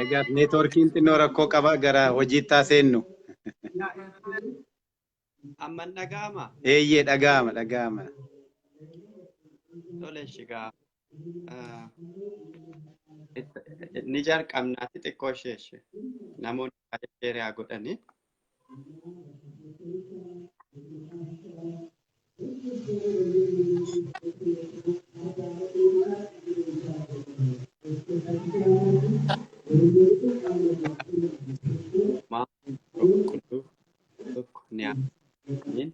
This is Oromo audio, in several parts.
Egaa neetwoorkiin xinnoo rakkoo qaba gara hojiitti haa seennu. Amman dhaga'ama? Eeyyee dhaga'ama dhaga'ama. Tole shigaa. Ni jalqabnaati xiqqoo ishee ishee. Namoonni baay'ee sheerii haa godhani. Maa qulqulluu tokko ni ameen.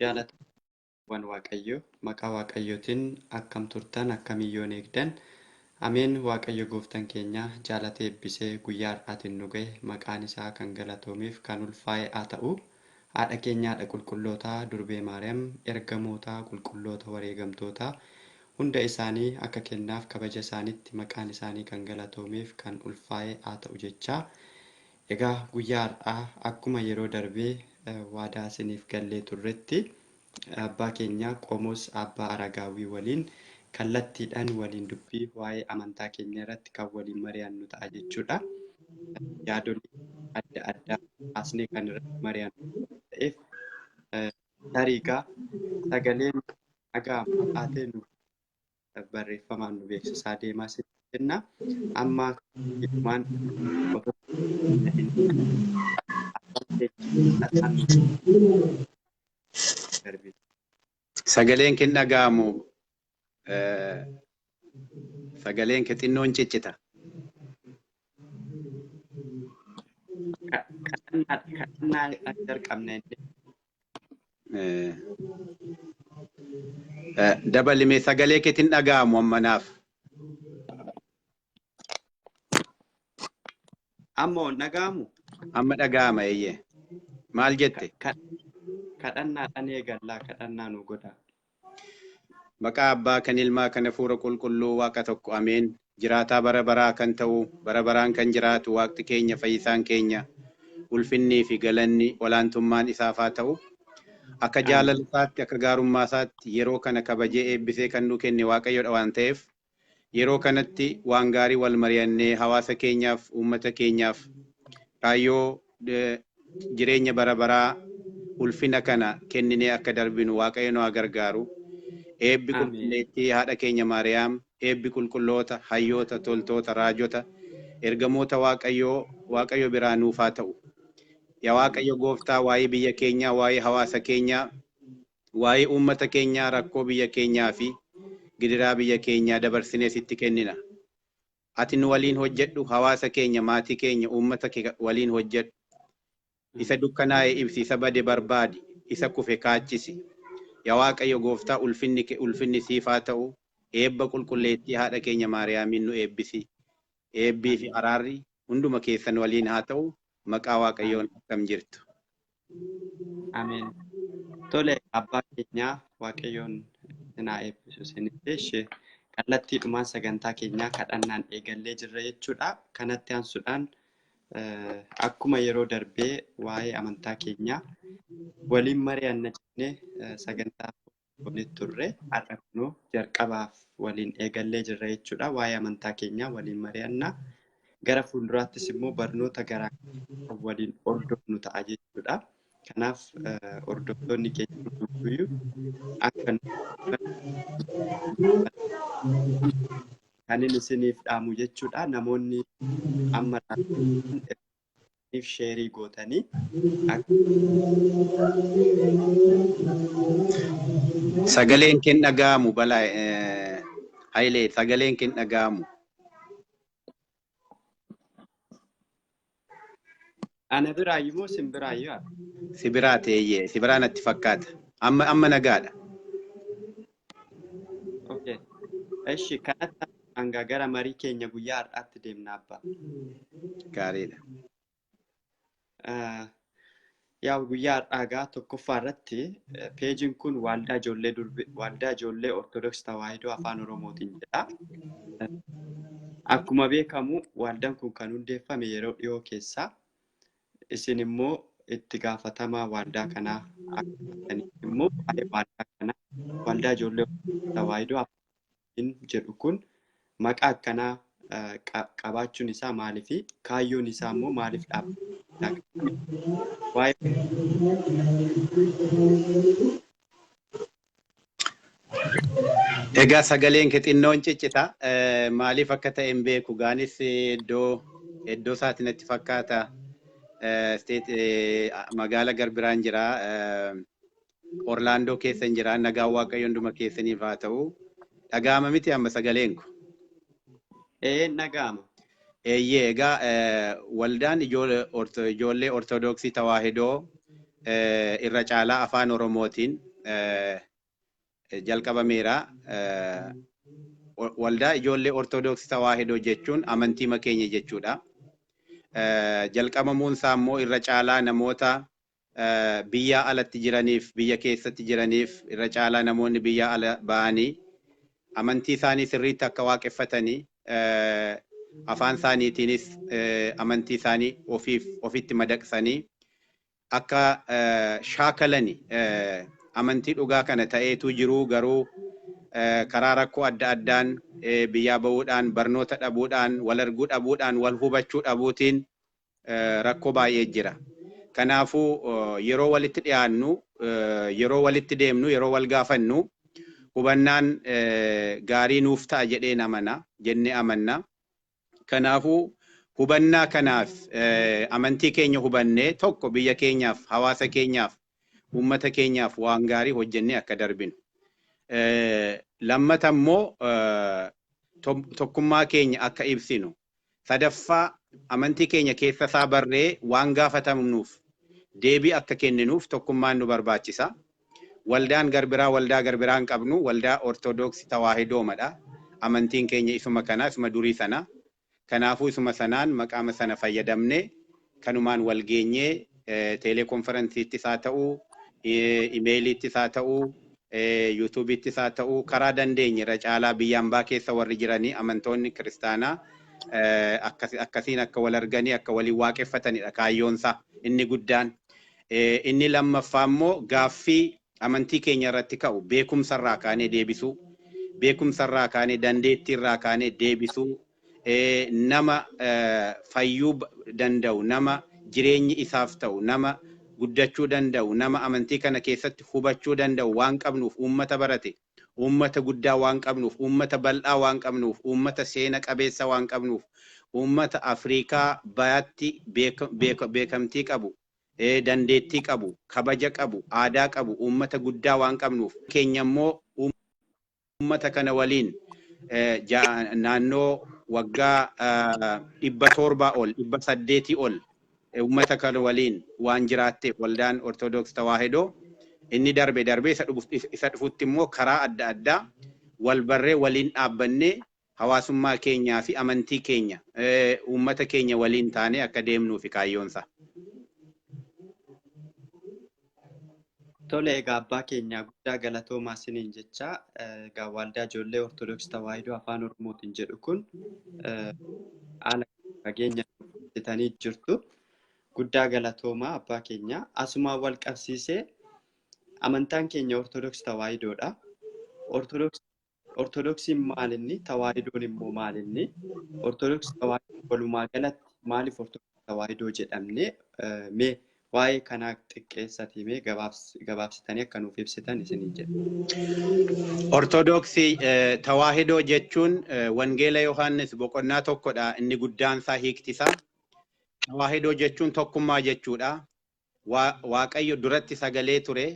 Jaalataman Waaqayyo maqaa Waaqayyootiin akkam turtan akkam iyyoon eegdan. Ameen. Waaqayyo gooftan keenya jaalatee eebbisee guyyaa har'aatiin nu ga'e maqaan isaa kan galatoomeef kan ulfaa'e haa ta'u. Haadha keenya haadha qulqullootaa durbee Maariyaam ergamootaa qulqulloota wareegamtootaa hunda isaanii akka kennaaf kabaja isaaniitti maqaan isaanii kan galatoomeef kan ulfaa'e haa ta'u jechaa. Egaa guyyaa har'aa akkuma yeroo darbee waadaa isiniif gallee turretti abbaa keenya Qomoos Abbaa Aragaawwii waliin kallattiidhaan waliin dubbii waa'ee amantaa keenya irratti kan waliin mari'annu ta'a jechuudha. Yaadolii adda addaa kaasnee kan irratti mari'annu ta'eef tarii egaa sagaleen dhaga'amu taatee nu barreeffamaan nu beeksisaa deemaa isin jenna. Amma hidhumaan otoo hin darbi. Sagaleen kee hin dhaga'amu. Sagaleen kee xinnoon ciccita. Kadhannaa jalqabna inni. Dabalimee sagalee keetiin dhaga'amu amma naaf. Amma on dhaga'amu? Amma dhaga'ama eeyyee. Maal jette? Kadhannaadhaan eegallaa kadhannaa nu godha. Maqaa Abbaa kan Ilmaa kan Hafuura Qulqulluu Waaqa tokko ameen. Jiraataa bara baraa kan ta'u bara baraan kan jiraatu Waaqti keenya fayyisaan keenya ulfinnii fi galanni olaantummaan isaaf haa ta'u. Akka jaalala isaatti akka gaarummaa isaatti yeroo kana kabajee eebbisee kan nu kenne Waaqayyoodha waan ta'eef yeroo kanatti waan gaarii wal mari'annee hawaasa keenyaaf uummata keenyaaf kaayyoo jireenya bara baraa ulfina kana kenninee akka darbinu Waaqayyo nu haa gargaaru. Eebbi qulqulleettii haadha keenya Maariyaam, eebbi qulqulloota, hayyoota, toltoota, raajota, ergamoota Waaqayyoo Waaqayyo biraa nuuf haa ta'u. Yaa Waaqayyo gooftaa waa'ee biyya keenyaa, waa'ee hawaasa keenyaa, waa'ee uummata keenyaa, rakkoo biyya keenyaa fi gidiraa biyya keenyaa dabarsinee sitti kennina. Ati nu waliin hojjedhu, hawaasa keenya, maatii keenya, uummata kee waliin hojjedhu. Isa dukkanaa'e ibsi, isa bade barbaadi, isa kufe kaachisi. Yaa Waaqayyo gooftaa ulfinni kee ulfinni siif haa ta'u. Eebba qulqulleettii haadha keenya Maariyaamiin nu eebbisi. Eebbii fi araarri hunduma keessan waliin haa ta'u. Maqaa Waaqayyoon akkam jirtu. Ameen. Tole abbaa keenyaa Waaqayyoon isin haa eebbisu isinitti ishee kallattiidhumaan sagantaa keenyaa kadhannaan eegallee jirra jechuudha. Kanatti aansuudhaan akkuma yeroo darbee waa'ee amantaa keenyaa waliin mari'anna jennee sagantaa goonee turre har'a kunoo jalqabaaf waliin eegallee jirra jechuudha. Waa'ee amantaa keenyaa waliin mari'anna. Gara fuulduraattis immoo barnoota garaa garaa waliin hordofnu ta'a jechuudha. Kanaaf hordoftoonni keenya hundumtuyyuu akka kanin isiniif dhaamu jechuudha. Namoonni amma isiniif sheerii gootanii akka Sagaleen kee hin dhaga'amu balaa Hayilee sagaleen kee hin dhaga'amu. Ana biraayyuu moo sin biraayyuu haa? Si biraa teeyyee si biraa natti fakkaata. Amma amma nagaadha. Okay. Eshi kanatti hanga gara marii keenya guyyaa har'aatti deemna abbaa. Gaariidha. Yaa guyyaa har'aa gaa tokkoffaa irratti peejiin kun waaldaa ijoollee durbi waaldaa ijoollee Ortodoksii Tawaahidoo Afaan Oromootiin jedha. Akkuma beekamu waaldaan kun kan hundeeffame yeroo dhiyoo keessa isin immoo itti gaafatamaa waaldaa kanaa akka taataniif immoo waa'ee waaldaa kanaa waaldaa ijoollee Ortodoksii Tawaahidoo Afaan jedhu kun maqaa akkanaa qabaachuun isaa maaliifi kaayyoon isaa immoo maaliif dhaabbata? Waa'ee Egaa sagaleen kee xinnoon ciccita. Maaliif akka ta'e hin beeku. Gaanis iddoo isaati natti fakkaata. Magaala Garbiraan jira. Orlaandoo keessa hin jira. Nagaan Waaqayyo hunduma keessaniif haa ta'u. Dhaga'ama miti amma sagaleen kun? Dhaga'ama. Eeyyee, egaa waldaan ijoollee Ortodoksii Tawaahidoo irra caalaa afaan Oromootiin jalqabameera. Waldaa ijoollee Ortodoksii Tawaahidoo jechuun amantii keenya jechuudha. Jalqabamuun isaa immoo irra caalaa namoota biyya alatti jiraniif, biyya keessatti jiraniif, irra caalaa namoonni biyya ala ba'anii amantii isaanii sirriitti akka waaqeffatanii, afaan isaaniitiinis amantii isaanii ofiif ofitti madaqsanii akka shaakalani amantii dhugaa kana ta'eetu jiru, garuu karaa rakkoo adda addaan biyyaa ba'uudhaan, barnoota dhabuudhaan, wal arguu dhabuudhaan, wal hubachuu dhabuutiin rakkoo baay'ee jira. Kanaafuu yeroo walitti dhiyaannu, yeroo walitti deemnu, yeroo wal gaafannu hubannaan gaarii nuuf ta'a jedheen amana, jennee amanna. Kanaafuu hubannaa kanaaf amantii keenya hubannee tokko biyya keenyaaf, hawaasa keenyaaf, uummata keenyaaf waan gaarii hojjennee akka darbinu. Lammata immoo tokkummaa keenya akka ibsinu. Sadaffaa, amantii keenya keessa isaa barree waan gaafatamnuuf deebii akka kenninuuf tokkummaan nu barbaachisa. Waldaan garbiraa waldaa garbiraa hin qabnu, waldaa Ortodoksii Tawaahidoomadha. Amantiin keenya isuma kana, isuma durii sana. Kanaafuu isuma sanaan maqaama sana fayyadamnee kanumaan wal geenyee teeleekonferensiittis haa ta'u, imeeliittis haa ta'u, yuutuubiittis haa ta'u, karaa dandeenye irra caalaa biyya ambaa keessa warri jiranii amantoonni kiristaanaa akkasiin akka wal arganii akka waliin waaqeffatanidha kaayyoonsaa inni guddaan. Inni lammaffaa immoo gaaffii amantii keenya irratti ka'u beekumsarraa kaanee deebisuu, beekumsarraa kaanee, dandeettiirraa kaanee deebisuu, nama fayyuu danda'u, nama jireenyi isaaf ta'u, nama guddachuu danda'u, nama amantii kana keessatti hubachuu danda'u waan qabnuuf, uummata barate, uummata guddaa waan qabnuuf, uummata bal'aa waan qabnuuf, uummata seena qabeessa waan qabnuuf, uummata Afrikaa bayaatti beekamtii qabu, dandeettii qabu, kabaja qabu, aadaa qabu, uummata guddaa waan qabnuuf, keenya immoo uummata kana waliin naannoo waggaa 700 ol, 800 ol uummata kana waliin waan jiraatteef, waldaan Ortodoks Tawaahidoo inni darbe darbee isa dhufutti immoo karaa adda addaa wal barree waliin dhaabbannee hawaasummaa keenyaa fi amantii keenya uummata keenya waliin taanee akka deemnuufi kaayyoonsa. Tole, egaa abbaa keenya guddaa galatoomaa isiniin jecha. Egaa waldaa ijoollee Ortodoksii Tawaahidoo afaan Oromootiin jedhu kun haala fageenya hojjetanii jirtu. Guddaa galatoomaa abbaa keenya. Asumaan wal qabsiisee amantaan keenya Ortodoksii Tawaahidoodha. Ortodoksiin maalinni? Tawaahidoon immoo maalinni? Ortodoksii Tawaahidoo walumaa galatti maaliif Ortodoksii Tawaahidoo jedhamne? Mee waa'ee kanaa xiqqeessatii mee gabaabsitanii akka nuuf ibsitan isiniin jedha. Ortodoksii Tawaahidoo jechuun Wangeela Yohaannis boqonnaa 1dha. Inni guddaan isaa hiikti isaa. Tawaahidoo jechuun tokkummaa jechuudha. Waaqayyo duratti sagalee ture,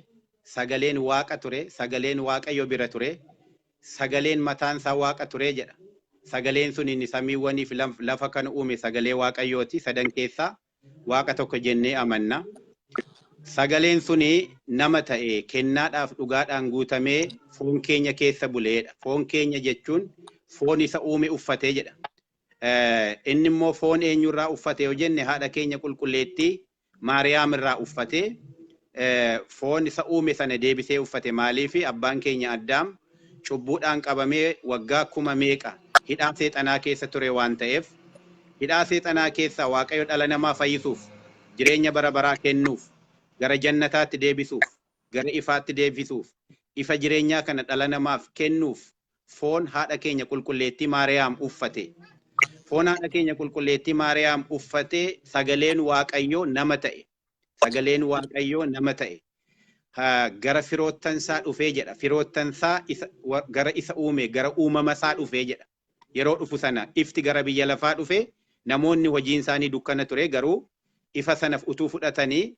sagaleen Waaqa ture, sagaleen Waaqayyo bira ture, sagaleen mataan isaa Waaqa ture jedha. Sagaleen sun inni samiiwwanii fi lafa kan uume sagalee Waaqayyooti. Sadan keessaa Waaqa tokko jennee amanna. Sagaleen suni nama ta'e, kennaadhaaf dhugaadhaan guutamee foon keenya keessa buleedha. Foon keenya jechuun foon isa uume uffatee jedha. Inni immoo foon eenyurraa uffate yoo jenne, haadha keenya qulqulleettii Maariyaam irraa uffatee foon isa uume sana deebisee uffate. Maaliif? Abbaan keenya Addaam cubbuudhaan qabamee waggaa kuma meeqa hidhaa seexanaa keessa ture waan ta'eef, hidhaa seexanaa keessaa Waaqayyo dhala namaa fayyisuuf, jireenya bara baraa kennuuf, gara jannataatti deebisuuf, gara ifaatti deebisuuf, ifa jireenyaa kana dhala namaaf kennuuf foon haadha keenya qulqulleettii Maariyaam uffate. Foon haadha keenya qulqulleettii Maariyaam uffatee sagaleen Waaqayyoo nama ta'e. Sagaleen Waaqayyoo nama ta'e. Gara firoottansaa dhufee jedha. Firoottansaa gara isa uume, gara uumama isaa dhufee jedha. Yeroo dhufu sana ifti gara biyya lafaa dhufe, namoonni hojiin isaanii dukkana ture, garuu ifa sana utuu fudhatanii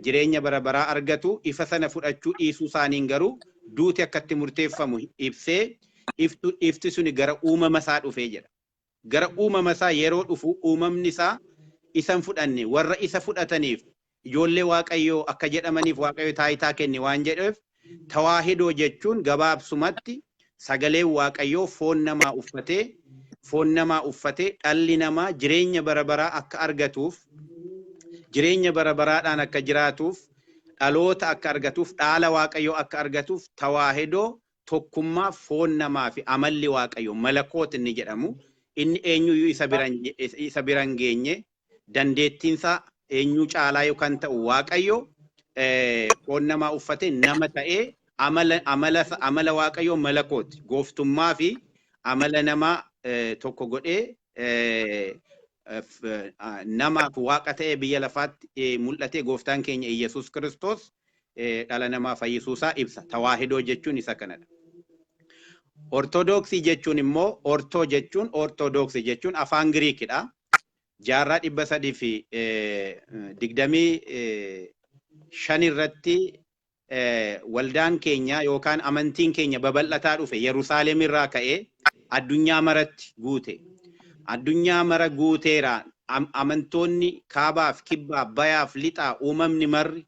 jireenya bara baraa argatu. Ifa sana fudhachuu dhiisuu isaaniin garuu duuti akkatti murteeffamu ibsee, ifti suni gara uumama isaa dhufee jedha. Gara uumama isaa yeroo dhufu uumamni isaa isa hin fudhanne. Warra isa fudhataniif ijoollee Waaqayyoo akka jedhamaniif Waaqayyo taayitaa kenne waan jedheef, tawaahidoo jechuun gabaabsumatti sagaleen Waaqayyoo foon namaa uffatee, foon namaa uffatee dhalli namaa jireenya bara baraa akka argatuuf, jireenya bara baraadhaan akka jiraatuuf, dhaloota akka argatuuf, dhaala Waaqayyoo akka argatuuf, tawaahidoo tokkummaa foon namaa fi amalli Waaqayyoo malakoot inni jedhamu, inni eenyuyyuu isa bira hin geenye, dandeettiinsaa eenyuu caalaa yookaan ta'u, Waaqayyo foon namaa uffatee nama ta'ee amala Waaqayyoo malakooti gooftummaa fi amala namaa tokko godhee namaaf Waaqa ta'ee biyya lafaatti mul'ate, gooftaan keenya Iyyasuus Kiristoos dhala namaa fayyisuusaa ibsa. Tawaahidoo jechuun isa kanadha. Ortodoksii jechuun immoo, ortoo jechuun, ortodoksii jechuun afaan Giriikidha. Jaarraa 325 irratti waldaan keenya yookaan amantiin keenya babal'ataa dhufe. Yerusaalem irraa ka'ee addunyaa maratti guute. Addunyaa mara guuteera. Amantoonni kaabaaf, kibbaa, bayaaf, lixaa, uumamni marri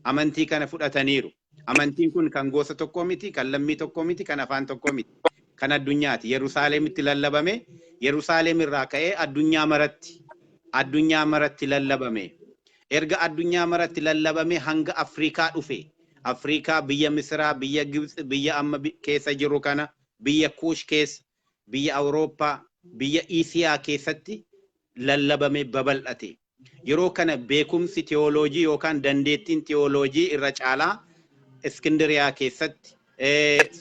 amantii kana fudhataniiru. Amantiin kun kan gosa tokkoo miti, kan lammii tokkoo miti, kan afaan tokkoo miti. Kan addunyaati. Yerusaalemitti lallabame. Yerusaalem irraa ka'ee addunyaa maratti lallabame. Erga addunyaa maratti lallabame hanga Afrikaa dhufe. Afrikaa biyya Misiraa, biyya Gibxi, biyya amma keessa jiru kana, biyya Kuush keessa, biyya Awurooppaa, biyya Isiyaa keessatti lallabame, babal'ate. Yeroo kana beekumsi teoloojii yookaan dandeettiin teoloojii irra caalaa Iskindiriyaa keessatti,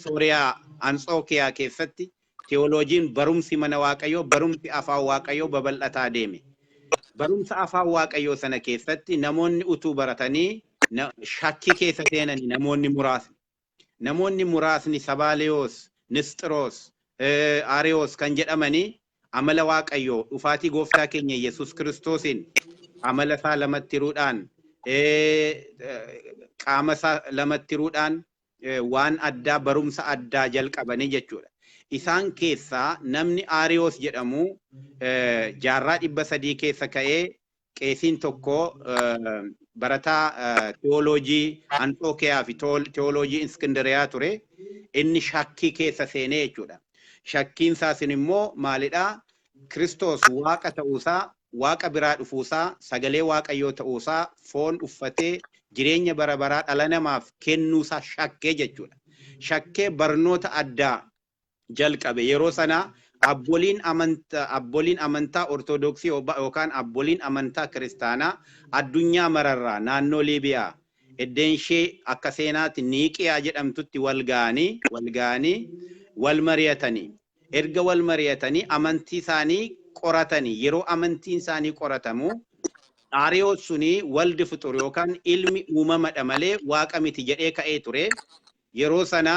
Sooriyaa, Anxookiyaa keessatti teoloojiin, barumsi mana Waaqayyoo, barumsi afaan Waaqayyoo babal'ataa deeme. Barumsa afaan Waaqayyoo sana keessatti namoonni utuu baratanii shakkii keessa seenanii namoonni muraasni. Namoonni muraasni Sabaaliyoos, Nisxiroos, Ariyoos kan jedhamanii amala Waaqayyoo dhufaatii gooftaa keenya Yesuus Kiristoosiin amala isaa lamatti hiruudhaan, qaama isaa lamatti hiruudhaan waan addaa, barumsa addaa jalqabanii jechuudha. Isaan keessaa namni Ariyoos jedhamu jaarraa 300 keessa ka'ee, qeesiin tokko barataa teoloojii Anxookiyaa fi teoloojii Iskindiriyaa ture. Inni shakkii keessa seenee jechuudha. Shakkiin isaa sun immoo maalidhaa? Kiristoos Waaqa ta'uusaa, Waaqa biraa dhufuusaa, sagalee Waaqayyoo ta'uusaa, foon uffatee jireenya bara baraa dhala namaaf kennuusaa shakkee jechuudha. Shakkee barnoota addaa jalqabe. Yeroo sana abboliin amantaa Ortodoksii yookaan abboliin amantaa kiristaanaa addunyaa mararraa naannoo Liibiyaa iddeen ishee akka seenaatti Niiqiyaa jedhamtutti wal ga'anii wal mari'atanii, erga wal mari'atanii amantii isaanii qoratanii, yeroo amantiin isaanii qoratamu Aariyoos suni ወልድ ፍጡር yookaan ilmi uumamadha malee Waaqa miti jedhee ka'ee ture. Yeroo sana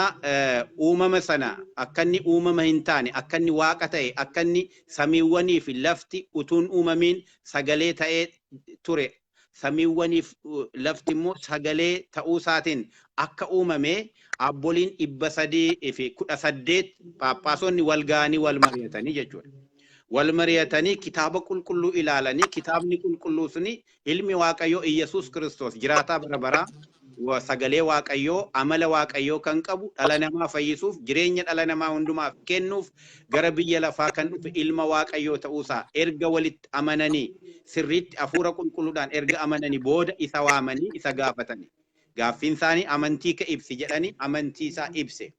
uumama sana akka inni uumama hin taane, akka inni Waaqa ta'e, akka inni samiiwwanii fi lafti utuun uumamiin sagalee ta'ee ture. Samiiwwanii fi lafti immoo sagalee ta'uu isaatiin akka uumame abboliin 318 paappaasonni wal ga'anii wal mari'atanii jechuudha. Wal mari'atanii kitaaba qulqulluu ilaalanii, kitaabni qulqulluu suni ilmi Waaqayyoo Iyyasuus Kiristoos jiraataa bara baraa, sagalee Waaqayyoo, amala Waaqayyoo kan qabu, dhala namaa fayyisuuf, jireenya dhala namaa hundumaaf kennuuf gara biyya lafaa kan dhufe ilma Waaqayyoo ta'uusaa erga walitti amananii, sirriitti hafuura qulqulluudhaan erga amananii booda isa waamanii isa gaafatanii. Gaaffiin isaanii amantii ka ibsi jedhanii, amantii isaa ibse.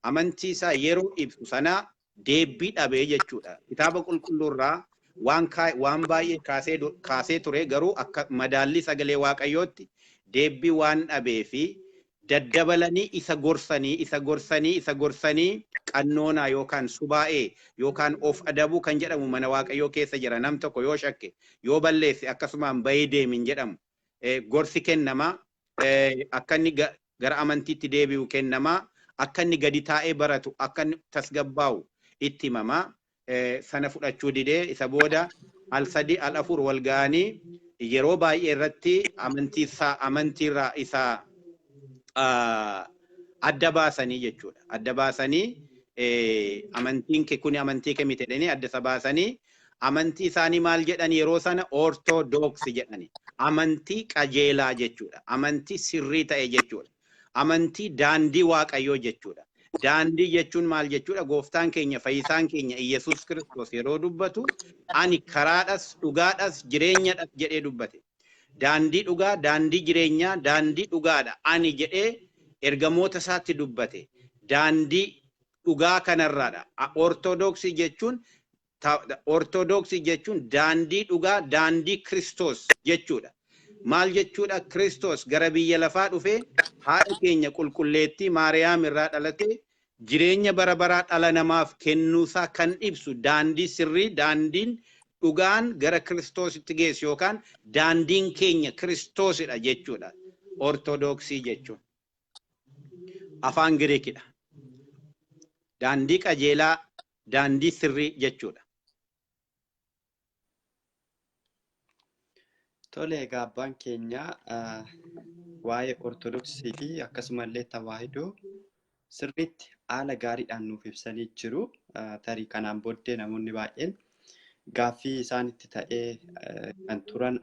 Amantii isaa yeroo ibsu sana deebbii dhabee jechuudha. Kitaaba qulqulluurraa waan baay'ee kaasee ture, garuu akka madaallii sagalee Waaqayyootti deebbii waan dhabee fi Daddabalanii isa gorsanii, isa gorsanii, isa gorsanii qannoonaa yookaan subaa'ee yookaan of adabuu kan jedhamu mana Waaqayyoo keessa jira. Nam tokko yoo shakke, yoo balleesse, akkasumaan bahee deemin jedhamu. Gorsi kennamaa, akka inni gara amantiitti deebi'u kennamaa, akka inni gadi taa'ee baratu, akka inni tasgabbaa'u itti himamaa. Sana fudhachuu didee isa booda al 3 al 4 wal ga'anii yeroo baay'ee irratti amantiirraa isa adda baasanii jechuudha. Adda baasanii amantiin kee kuni amantii kee miti jedhanii adda isa baasanii amantii isaanii maal jedhan yeroo sana? Ortodoksii jedhani. Amantii qajeelaa jechuudha. Amantii sirrii ta'e jechuudha. Amantii daandii Waaqayyoo jechuudha. Daandii jechuun maal jechuudha? Gooftaan keenya, fayyisaan keenya Iyyasuus Kiristoos yeroo dubbatu, "Ani karaadhas, dhugaadhas, jireenyadhas" jedhee dubbate. Daandii dhugaa, daandii jireenyaa, daandii dhugaadha ani jedhee ergamoota isaatti dubbate. Daandii dhugaa kanarraadha. Ortodoksii jechuun daandii dhugaa, daandii Kiristoos jechuudha. Maal jechuudha? Kiristoos gara biyya lafaa dhufee haadha keenya qulqulleettii Maariyaam irraa dhalatee jireenya bara baraa dhala namaaf kennuusaa kan ibsu daandii sirrii, daandiin dhugaan gara Kiristoositti geessu yookaan daandiin keenya Kiristoosidha jechuudha. Ortodoksii jechuun afaan Giriikidha. Daandii qajeelaa, daandii sirrii jechuudha. Tole, egaa abbaan keenya waa'ee Ortodoksii fi akkasumallee Tawaahidoo sirriitti haala gaariidhaan nuuf ibsanii jiru. Tarii kanaan booddee namoonni baay'een gaaffii isaanitti ta'ee kan turan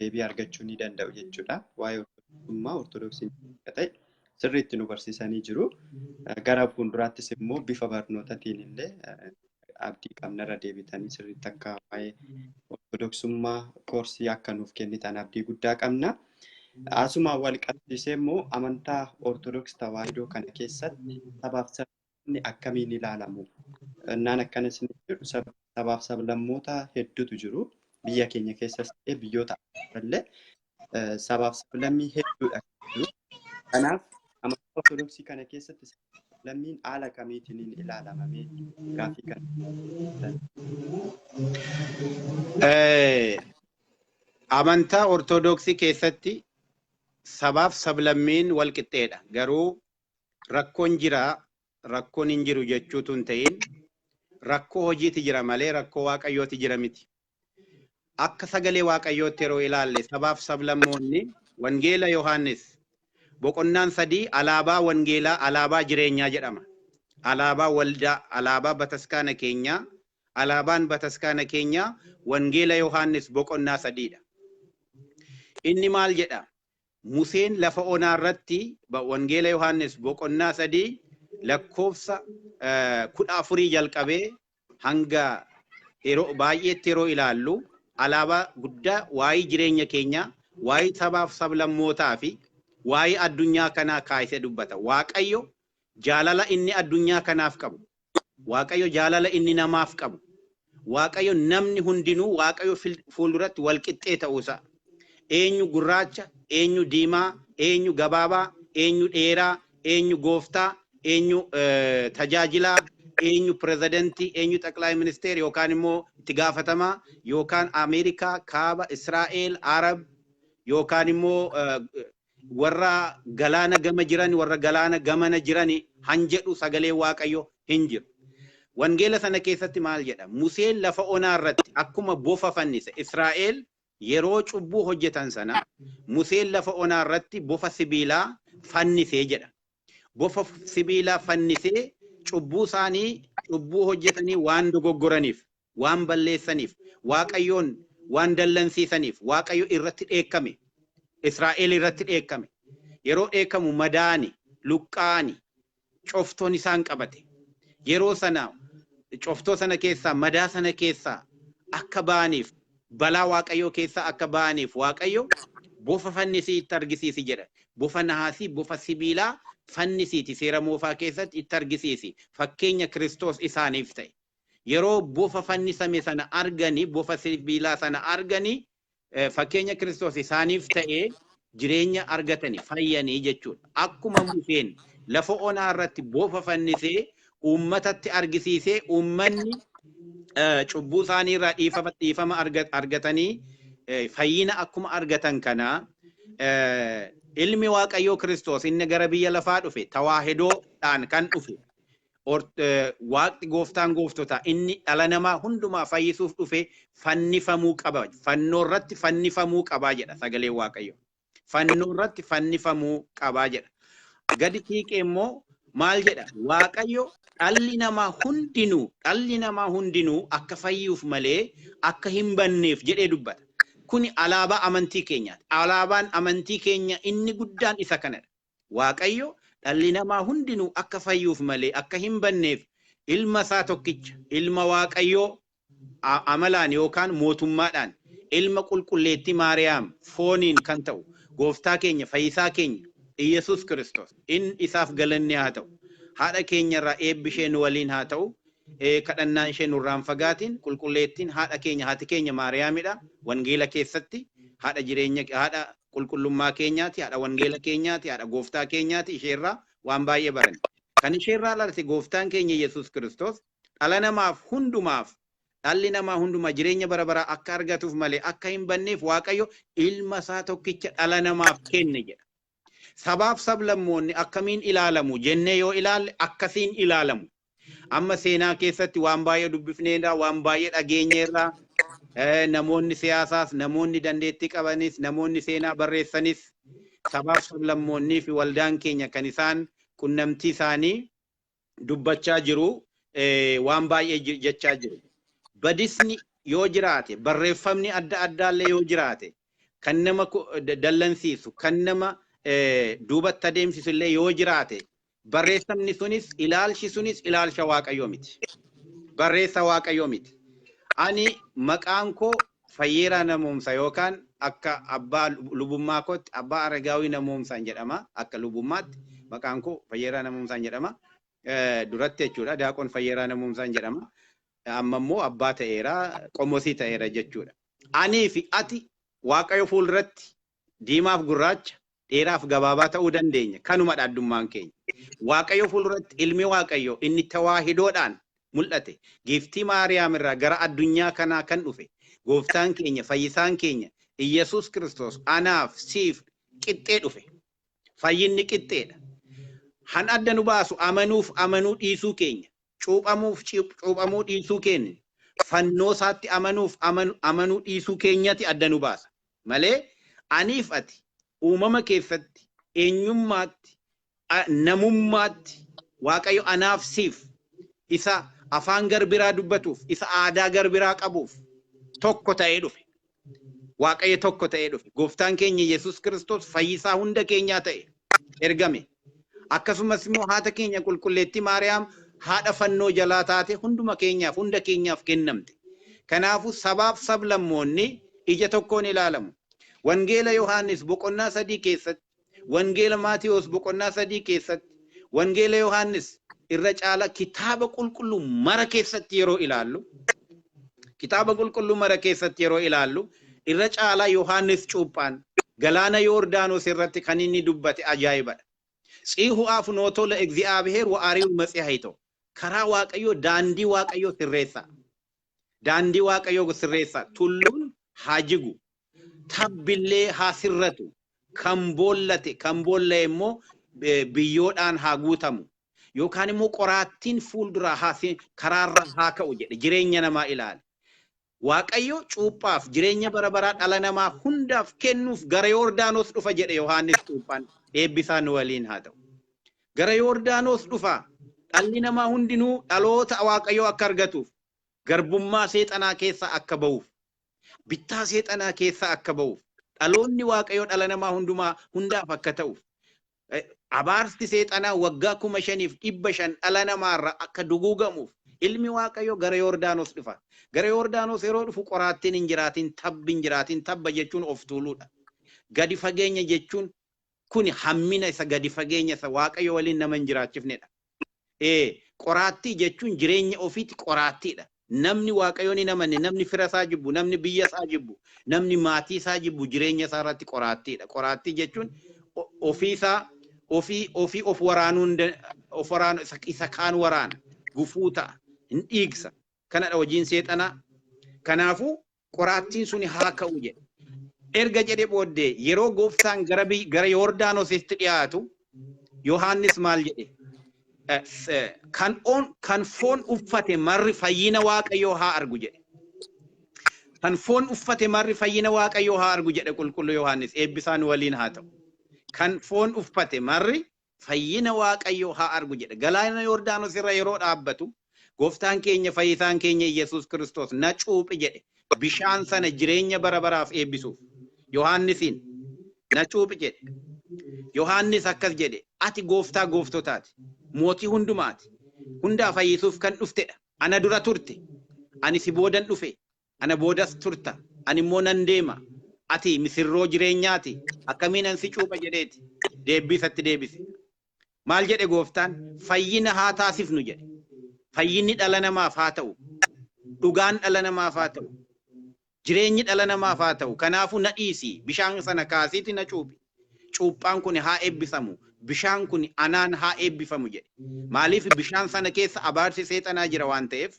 deebii argachuu ni danda'u jechuudha. Waa'ee Ortodoksummaa, Ortodoksiin akka ta'e sirriitti nu barsiisanii jiru. Gara fuulduraattis immoo bifa barnootaatiin illee abdii qabnarra deebitanii sirriitti akka waa'ee Ortodoksummaa koorsii akka nuuf kennitan abdii guddaa qabna. Asumaan wal qabsiisee immoo amantaa Ortodoks Tawaahidoo kana keessatti sabaaf sabni akkamiin ilaalamu? Naan akkana isin jedhu, sabaaf sablammoota hedduutu jiru. Biyya keenya keessas ta'e biyyoota illee sabaaf sablammii hedduudha jiru. Kanaaf amantaa Ortodoksii kana keessatti sablammiin haala kamiitiin ilaalamamee gaaffii kana. Amantaa Ortodoksii keessatti sabaaf sablammiin wal qixxeedha. Garuu rakkoon jira, rakkoon hin jiru jechuutu hin ta'in, rakkoo hojiiti jira malee rakkoo Waaqayyooti jira miti. Akka sagalee Waaqayyootti yeroo ilaalle, sabaaf sablammoonni Wangeela Yohaannis boqonnaan 3 alaabaa wangeelaa, alaabaa jireenyaa jedhama. Alaabaa waldaa, alaabaa bataskaana keenyaa, alaabaan bataskaana keenyaa Wangeela Yohaannis boqonnaa 3dha. Inni maal jedha? Museen lafa onaa irratti Wangeela Yohaannis boqonnaa 3 lakkoofsa 14 jalqabee hanga yeroo baay'eetti yeroo ilaallu, alaabaa guddaa waa'ee jireenya keenyaa, waa'ee sabaaf sablammootaa fi waa'ee addunyaa kanaa kaasee dubbata. Waaqayyo jaalala inni addunyaa kanaaf qabu, Waaqayyo jaalala inni namaaf qabu, Waaqayyo namni hundinuu Waaqayyo fuulduratti wal qixxee ta'uusaa. Eenyu gurraacha, eenyu diimaa, eenyu gabaabaa, eenyu dheeraa, eenyu gooftaa, eenyu tajaajilaa, eenyu pirezidantii, eenyu xaqlaay ministeer yookaan immoo itti gaafatamaa yookaan Ameerikaa, Kaaba, Israa'el, Arab yookaan immoo warra galaana gama jiran, warra galaana gamana jiran han jedhu sagalee Waaqayyo hin jiru. Wangeela sana keessatti maal jedha? Museen lafa onaa irratti akkuma bofa fannise, Israa'el yeroo cubbuu hojjetan sana Museen lafa onaa irratti bofa sibiilaa fannisee jedha. Bofa sibiilaa fannisee cubbuu isaanii, cubbuu hojjetanii waan dogoggoraniif, waan balleessaniif, Waaqayyoon waan dallansiisaniif Waaqayyo irratti dheekkame. Israa'el irratti dheekkame. Yeroo dheekkamu madaani, luqqaani, coftoon isaan qabate. Yeroo sana coftoo sana keessaa, madaa sana keessaa akka ba'aniif, balaa Waaqayyoo keessaa akka ba'aniif Waaqayyo bofa fannisii itti argisiisi jedha. Bofa nahaasii, bofa sibiilaa fannisiiti seera moofaa keessatti itti argisiisi. Fakkeenya Kiristoos isaaniif ta'e. Yeroo bofa fannisame sana arganii, bofa sibiilaa sana arganii, fakkeenya Kiristoos isaaniif ta'e. Jireenya argatani fayyanii jechuudha. Akkuma Museen lafa onaa irratti bofa fannisee uummatatti argisiisee uummanni cubbuu isaanii irraa dhiifama argatanii fayyina akkuma argatan kana, ilmi Waaqayyoo Kiristoos inni gara biyya lafaa dhufe, tawaahidoodhaan kan dhufe, Waaqni gooftaan gooftotaa inni dhala namaa hundumaa fayyisuuf dhufe fannifamuu qaba. Fannoo irratti fannifamuu qabaa jedha sagaleen Waaqayyoo. Fannoo irratti fannifamuu qabaa jedha. Gadi siiqee immoo maal jedha? Waaqayyo dhalli namaa hundinuu akka fayyuuf malee akka hin banneef jedhee dubbata. Kuni alaabaa amantii keenyaati. Alaabaan amantii keenya inni guddaan isa kanadha. Waaqayyo dhalli namaa hundinuu akka fayyuuf malee akka hin banneef ilma isaa tokkicha, ilma Waaqayyoo amalaan yookaan mootummaadhaan, ilma qulqulleettii Maariyaam fooniin kan ta'u, gooftaa keenya, fayyisaa keenya Iyyasuus Kiristoos, inni isaaf galanni haa ta'u. Haadha keenya irraa eebbi ishee nu waliin haa ta'u. Kadhannaan ishee nurraan fagaatiin. Qulqulleettiin haadha keenya, haati keenya Maariyaamidha. Wangeela keessatti haadha jireenya, haadha qulqullummaa keenyaati, haadha wangeela keenyaati, haadha gooftaa keenyaati. Isheerraa waan baay'ee baranne. Kan isheerraa dhalate gooftaan keenya Yesuus Kiristoos dhala namaaf hundumaaf, dhalli namaa hundumaa jireenya bara baraa akka argatuuf malee akka hin banneef Waaqayyo ilma isaa tokkicha dhala namaaf kenne jedha. Sabaaf sablammoonni akkamiin ilaalamu jennee yoo ilaalle, akkasiin ilaalamu. Amma seenaa keessatti waan baay'ee dubbifneerra, waan baay'ee dhageenyeerra. Namoonni siyaasaas, namoonni dandeettii qabanis, namoonni seenaa barreessanis sabaaf sablammoonnii fi waldaan keenya kan isaan qunnamtii isaanii dubbachaa jiru, waan baay'ee jechaa jiru. Badisni yoo jiraate, barreeffamni adda addaallee yoo jiraate, kan nama dallansiisu, kan nama duubatti adeemsisu illee yoo jiraate, barreeffamni sunis, ilaalchi sunis ilaalcha Waaqayyoo miti. Barreessa Waaqayyoo miti. Ani maqaan koo Fayyeeraa Namoomsa yookaan akka abbaa lubummaa kootti Abbaa Aragaawii Namoomsaan jedhama. Akka lubummaatti maqaan koo Fayyeeraa Namoomsaan jedhama. Duratti jechuudha, Daaqon Fayyeeraa Namoomsaan jedhama. Amma immoo abbaa ta'eera, qomosii ta'eera jechuudha. Anii fi ati Waaqayyo fuulduratti diimaaf gurraacha, dheeraaf gabaabaa ta'uu dandeenya. Kanumadha addummaan keenya. Waaqayyo fuulduratti ilmi Waaqayyo inni tawaahidoodhaan mul'ate, giiftii Maariyaam irraa gara addunyaa kanaa kan dhufe, gooftaan keenya, fayyisaan keenya Iyyasuus Kiristoos anaaf siif qixxee dhufe. Fayyinni qixxeedha. Han adda nu baasu amanuuf amanuu dhiisuu keenya, cuuphamuuf cuuphamuu dhiisuu keenya, fannoo isaatti amanuuf amanuu dhiisuu keenyati adda nu baasa. Malee aniif ati uumama keessatti, eenyummaatti, namummaatti Waaqayyo anaaf siif, isa afaan garbiraa dubbatuuf, isa aadaa garbiraa qabuuf tokko ta'ee dhufe. Waaqayyo tokko ta'ee dhufe. Gooftaan keenya Yesuus Kiristoos fayyisaa hunda keenyaa ta'e ergame. Akkasumas immoo haata keenya qulqulleettii Maariyaam haadha fannoo jalaa taate hunduma keenyaaf, hunda keenyaaf kennamte. Kanaafuu sabaaf sablammoonni ija tokkoon ilaalamu. Wangeela Yohaannis boqonnaa 3 keessatti, Wangeela Maatiyos boqonnaa 3 keessatti, Wangeela Yohaannis irra caala kitaaba qulqulluu mara keessatti yeroo ilaallu, kitaaba qulqulluu mara keessatti yeroo ilaallu, irra caalaa Yohaannis cuuphaan galaana Yoordaanos irratti kan inni dubbate ajaa'ibadha. "ጺሑ አፍኖቶ ለእግዚአብሔር ወአርዩ መጽሐይቶ", karaa Waaqayyoo, daandii Waaqayyoo sirreessaa. Daandii Waaqayyoo sirreessaa. Tulluun haa jigu. Tabbillee haa sirratu. Kan boollate, kan boolla'e immoo biyyoodhaan haa guutamu. Yookaan immoo qoraattiin fuulduraa haa karaarra haa ka'u jedhe, jireenya namaa ilaale. Waaqayyo cuuphaaf jireenya bara baraa dhala namaa hundaaf kennuuf gara Yordaanos dhufa jedhe Yohaannis cuuphaan, eebbisaa nu waliin haa ta'u. Gara Yordaanos dhufa, dhalli namaa hundinuu dhaloota Waaqayyoo akka argatuuf, garbummaa seexanaa keessaa akka ba'uuf, bittaa seexanaa keessaa akka ba'uuf, dhaloonni Waaqayyoo dhala namaa hundumaa hundaaf akka ta'uuf, abaarsi seexanaa waggaa 5500 dhala namaarra akka duguugamuuf ilmi Waaqayyoo gara Yordaanos dhufa. Gara Yordaanos yeroo dhufu qoraattiin hin jiraatin, tabbi hin jiraatin. Tabba jechuun of tuuluudha. Gadi fageenya jechuun kuni hammina isa gadi fageenya isa Waaqayyo waliin nama hin jiraachifnedha. Qoraattii jechuun jireenya ofiiti qoraattiidha. Namni Waaqayyoon hin amanne, namni fira isaa jibbu, namni biyya isaa jibbu, namni maatii isaa jibbu jireenya isaa irratti qoraattiidha. Qoraattii jechuun ofii isaa ofii ofii of waraanuun of waraanu isa kaan waraana, gufuu ta'a, hin dhiigsa. Kanadha hojiin seexanaa. Kanaafuu qoraattiin suni haa ka'u jedhe. Erga jedhe booddee yeroo gooftaan gara Yordaanositti dhiyaatu Yohaannis maal jedhe? Kan foon uffate marri fayyina Waaqayyoo haa argu jedhe. Kan foon uffate marri fayyina Waaqayyoo haa argu jedhe qulqulluu Yohaannis, eebbisaan waliin haa ta'u. Kan foon uffate marri fayyina Waaqayyoo haa argu jedhe. Galaana Yordaanos irra yeroo dhaabbatu gooftaan keenya fayyisaan keenya Iyyasuus Kiristoos na cuuphi jedhe. Bishaan sana jireenya bara baraaf eebbisuuf. Yohaannisiin na cuuphi jedhe. Yohaannis akkas jedhe, ati gooftaa gooftotaati, mootii hundumaati, hundaa fayyisuuf kan dhuftedha. Ana dura turte, ani si boodan dhufe, ana boodas turta, ani immoo nan deema. Ati misirroo jireenyaati, akkamiin an si cuupha jedheeti. Deebbii isatti deebise. Maal jedhe gooftaan? Fayyina haa taasifnu jedhe. Fayyinni dhala namaaf haa ta'u. Dhugaan dhala namaaf haa ta'u. Jireenyi dhala namaaf haa ta'u. Kanaafuu na dhiisi, bishaan sana kaasiiti na cuuphi. Cuuphaan kun haa eebbisamu. Bishaan kun anaan haa eebbifamu jedhe. Maaliif bishaan sana keessa abaarsi seexanaa jira waan ta'eef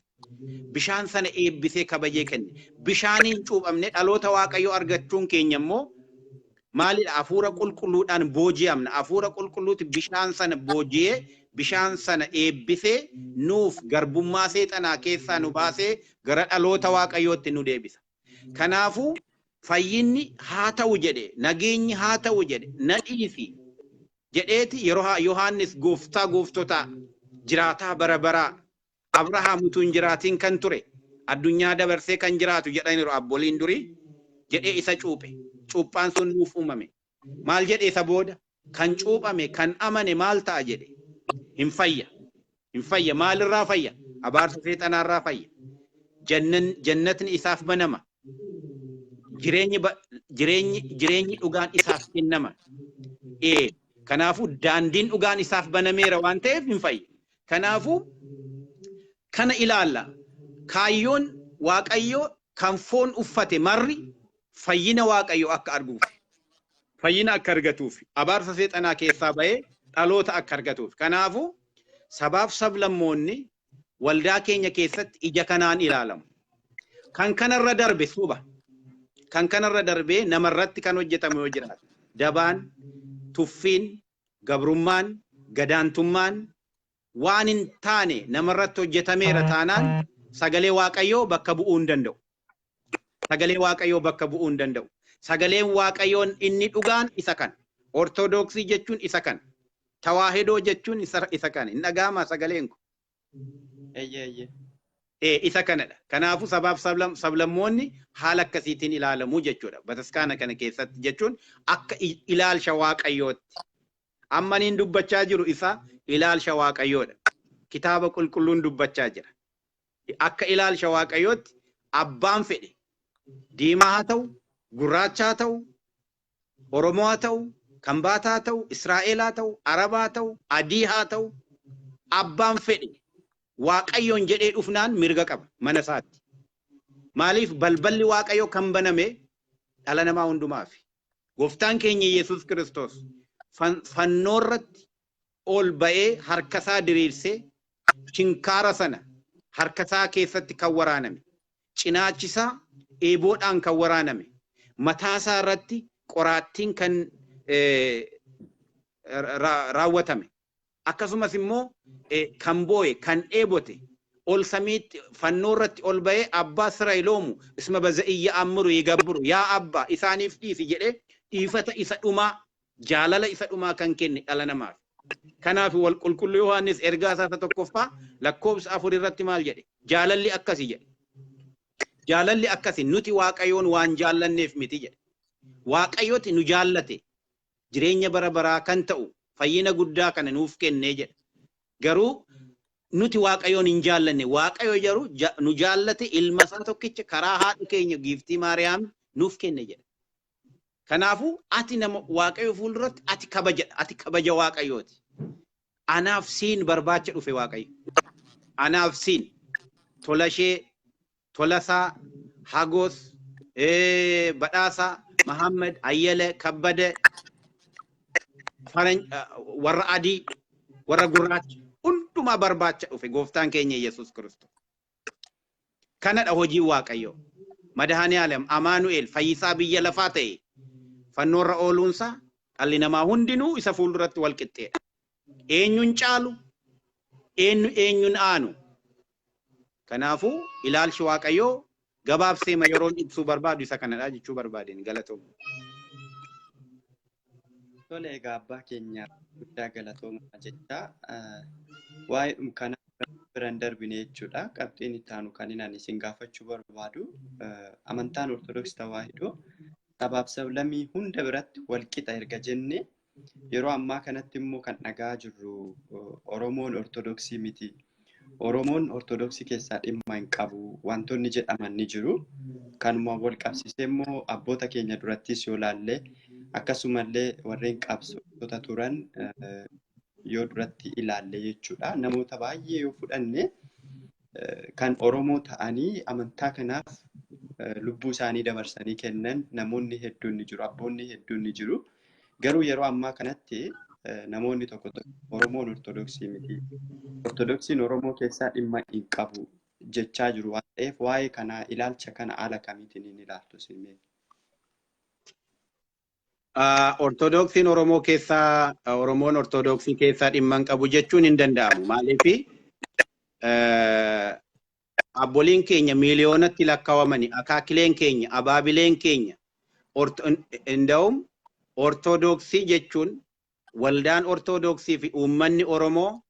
bishaan sana eebbisee kabajee kenne. Bishaaniin cuuphamne dhaloota Waaqayyoo argachuun keenya immoo maalidha? Hafuura qulqulluudhaan booji'amna. Hafuura qulqulluuti bishaan sana booji'ee bishaan sana eebbisee nuuf garbummaa seexanaa keessaa nu baasee gara dhaloota Waaqayyootti nu deebisa. Kanaafuu fayyinni haa ta'u jedhe, nageenyi haa ta'u jedhe, na dhiisi jedheeti yeroo Yohaannis gooftaa gooftotaa jiraataa bara baraa Abrahaam utuu hin jiraatiin kan ture addunyaa dabarsee kan jiraatu jedhaniiru abboliin durii jedhee isa cuuphe. Cuuphaan sun nuuf uumame. Maal jedhe isa booda? Kan cuuphame kan amane maal ta'a jedhe? Hin fayya. Hin fayya. Maalirraa fayya? Abaarsa seexanaarraa fayya. Jannatni isaaf banama. Jireenyi dhugaan isaaf kennama. Kanaafuu daandiin dhugaan isaaf banameera waan ta'eef hin fayya. Kanaafuu kana ilaalla. Kaayyoon Waaqayyoo kan foon uffate marri fayyina Waaqayyoo akka arguuf, fayyina akka argatuuf, abaarsa seexanaa keessaa bahee dhaloota akka argatuuf. Kanaafuu sabaaf sablammoonni waldaa keenya keessatti ija kanaan ilaalamu. Kan kanarra darbe soba. Kan kanarra darbee namarratti kan hojjetamu yoo jiraate. Dabaan, tuffiin, gabrummaan, gadaantummaan waan hin taane namarratti hojjetameera taanaan sagalee Waaqayyoo bakka bu'uu hin danda'u. Sagalee Waaqayyoo bakka bu'uu hin danda'u. Sagaleen Waaqayyoon inni dhugaan isa kana. Ortodoksii jechuun isa kana. Tawaahidoo jechuun isa kana. Hin dhaga'amaa sagaleen kun? Eeyyee. Isa kanadha. Kanaafuu sabaaf sablammoonni haala akkasiitiin ilaalamu jechuudha. Bataskaana kana keessatti jechuun akka ilaalcha Waaqayyootti. Amma niin dubbachaa jiru isa ilaalcha Waaqayyoodha. Kitaaba qulqulluun dubbachaa jira. Akka ilaalcha Waaqayyootti abbaan fedhe diimaa haa ta'u, gurraacha haa ta'u, Oromoo haa ta'u, Kambaataa haa ta'u, Israa'el haa ta'u, Arab haa ta'u, adii haa ta'u, abbaan fedhe Waaqayyoon jedhee dhufnaan mirga qaba mana isaatti. Maaliif balballi Waaqayyoo kan baname dhala namaa hundumaafi. Gooftaan keenya Yesuus Kiristoos fannoo irratti ol ba'ee harka isaa diriirsee chinkaara sana harka isaa keessatti kan waraaname, cinaachi isaa eeboodhaan kan waraaname, mataa isaa irratti qoraattiin kan raawwatame, akkasumas immoo kan boo'e, kan dheebote, ol samiitti fannoo irratti ol ba'ee abbaa Israa'eloomu isma baza'iyya ammiru yigabburu yaa abbaa isaaniif dhiisi jedhee dhiifata isa dhumaa, jaalala isa dhumaa kan kenne dhala namaaf. Kanaaf wal qulqulluu Yohaannis ergaa isaa isa tokkoffaa lakkoofsa 4 irratti maal jedhe? Jaalalli akkasi jedhe. Jaalalli akkasi nuti Waaqayyoon waan jaallanneef miti jedhe. Waaqayyooti nu jaallate jireenya bara baraa kan ta'u fayyina guddaa kana nuuf kennee jedhe. Garuu nuti Waaqayyoon hin jaallanne. Waaqayyo garuu nu jaallate ilma isaa tokkicha karaa haadha keenya giiftii Maariyaam nuuf kenne jedhe. Kanaafuu ati nama Waaqayyo fuulduratti ati kabajadha. Ati kabaja Waaqayyooti. Anaaf siin barbaacha dhufe Waaqayyo. Anaaf siin tola ishee Tolasaa, Hagos, Badhaasaa, Mahammad, Ayyala, Kabbada, warra adii, warra gurraacha hundumaa barbaacha dhufe gooftaan keenya Yesuus Kiristoos. Kanadha hojiin Waaqayyoo. Madahaani'aalem Amaanu'el fayyisaa biyya lafaa ta'e fannoorra ooluunsaa dhalli namaa hundinuu isa fuulduratti wal qixxeedha. Eenyuun caalu, eenyu eenyuun aanu. Kanaafuu ilaalchi Waaqayyoo gabaabseema yeroon ibsuu barbaadu isa kanadha jechuu barbaadeen galatooma. Tole egaa abbaa keenya guddaa galatooma jecha waa'ee kana biraan darbine jechuudha. Qabxiin itti aanu kan inni isin gaafachuu barbaadu amantaan Ortodoksii Tawaahidoo sabaaf sablammii hunda biratti walqixa erga jenne yeroo ammaa kanatti immoo kan dhagaa jirru Oromoon Ortodoksii miti. Oromoon Ortodoksii keessaa dhimma hin qabu wantoonni jedhaman ni jiru. Kanuma wal qabsiisee immoo abboota keenya durattis yoo laalle akkasumallee warreen qabsoota turan yoo duratti ilaalle jechuudha. Namoota baay'ee yoo fudhanne kan Oromoo ta'anii amantaa kanaaf lubbuu isaanii dabarsanii kennan namoonni hedduun ni jiru. Abboonni hedduun ni jiru. Garuu yeroo ammaa kanatti namoonni tokko tokko Oromoon Ortodoksii miti. Ortodoksiin Oromoo keessaa dhimma hin qabu jechaa jiru waan ta'eef waa'ee kanaa ilaalcha kana haala kamiitiin hin ilaaltu simee? Ortodoksiin Oromoo keessaa Oromoon Ortodoksii keessaa dhimma hin qabu jechuun hin danda'amu. Maaliif abboliin keenya miiliyoonatti lakkaawamani, akaakileen keenya, abaabileen keenya inda'um Ortodoksii jechuun waldaan Ortodoksii fi uummanni Oromoo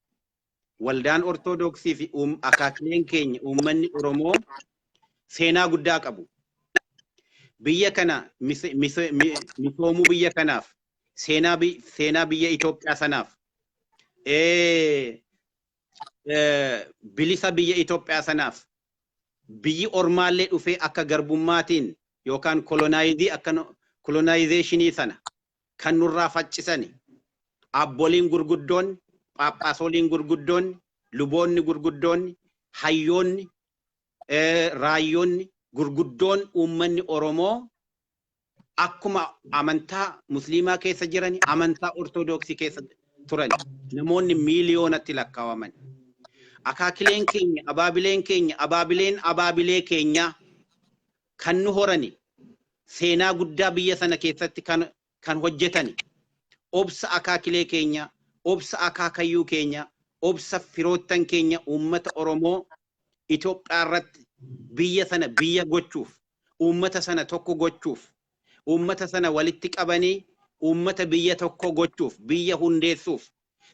waldaan Ortodoksii fi akaakileen keenya uummanni Oromoo seenaa guddaa qabu. Biyya kana misoomuu biyya kanaaf seenaa biyya Itoophiyaa sanaaf bilisa biyya Itoophiyaa sanaaf biyyi ormaallee dhufee akka garbummaatiin yookaan kolonaayizii akka kolonaayizeeshinii sana kan nurraa faccisani abboliin gurguddoon, phaaphaasoliin gurguddoon, luboonni gurguddoon, hayyoonni, raayyoonni gurguddoon uummanni Oromoo akkuma amantaa musliimaa keessa jiran amantaa Ortodoksii keessa turan namoonni miiliyoonatti lakkaawaman. Akaakileen keenya, abaabileen keenya, abaabileen abaabilee keenya kan nu horani seenaa guddaa biyya sana keessatti kan hojjetani obsa akaakilee keenya, obsa akaakayyuu keenya, obsa firoottan keenya uummata Oromoo Itoophiyaa irratti biyya sana biyya gochuuf, uummata sana tokko gochuuf, uummata sana walitti qabanii uummata biyya tokko gochuuf, biyya hundeessuuf,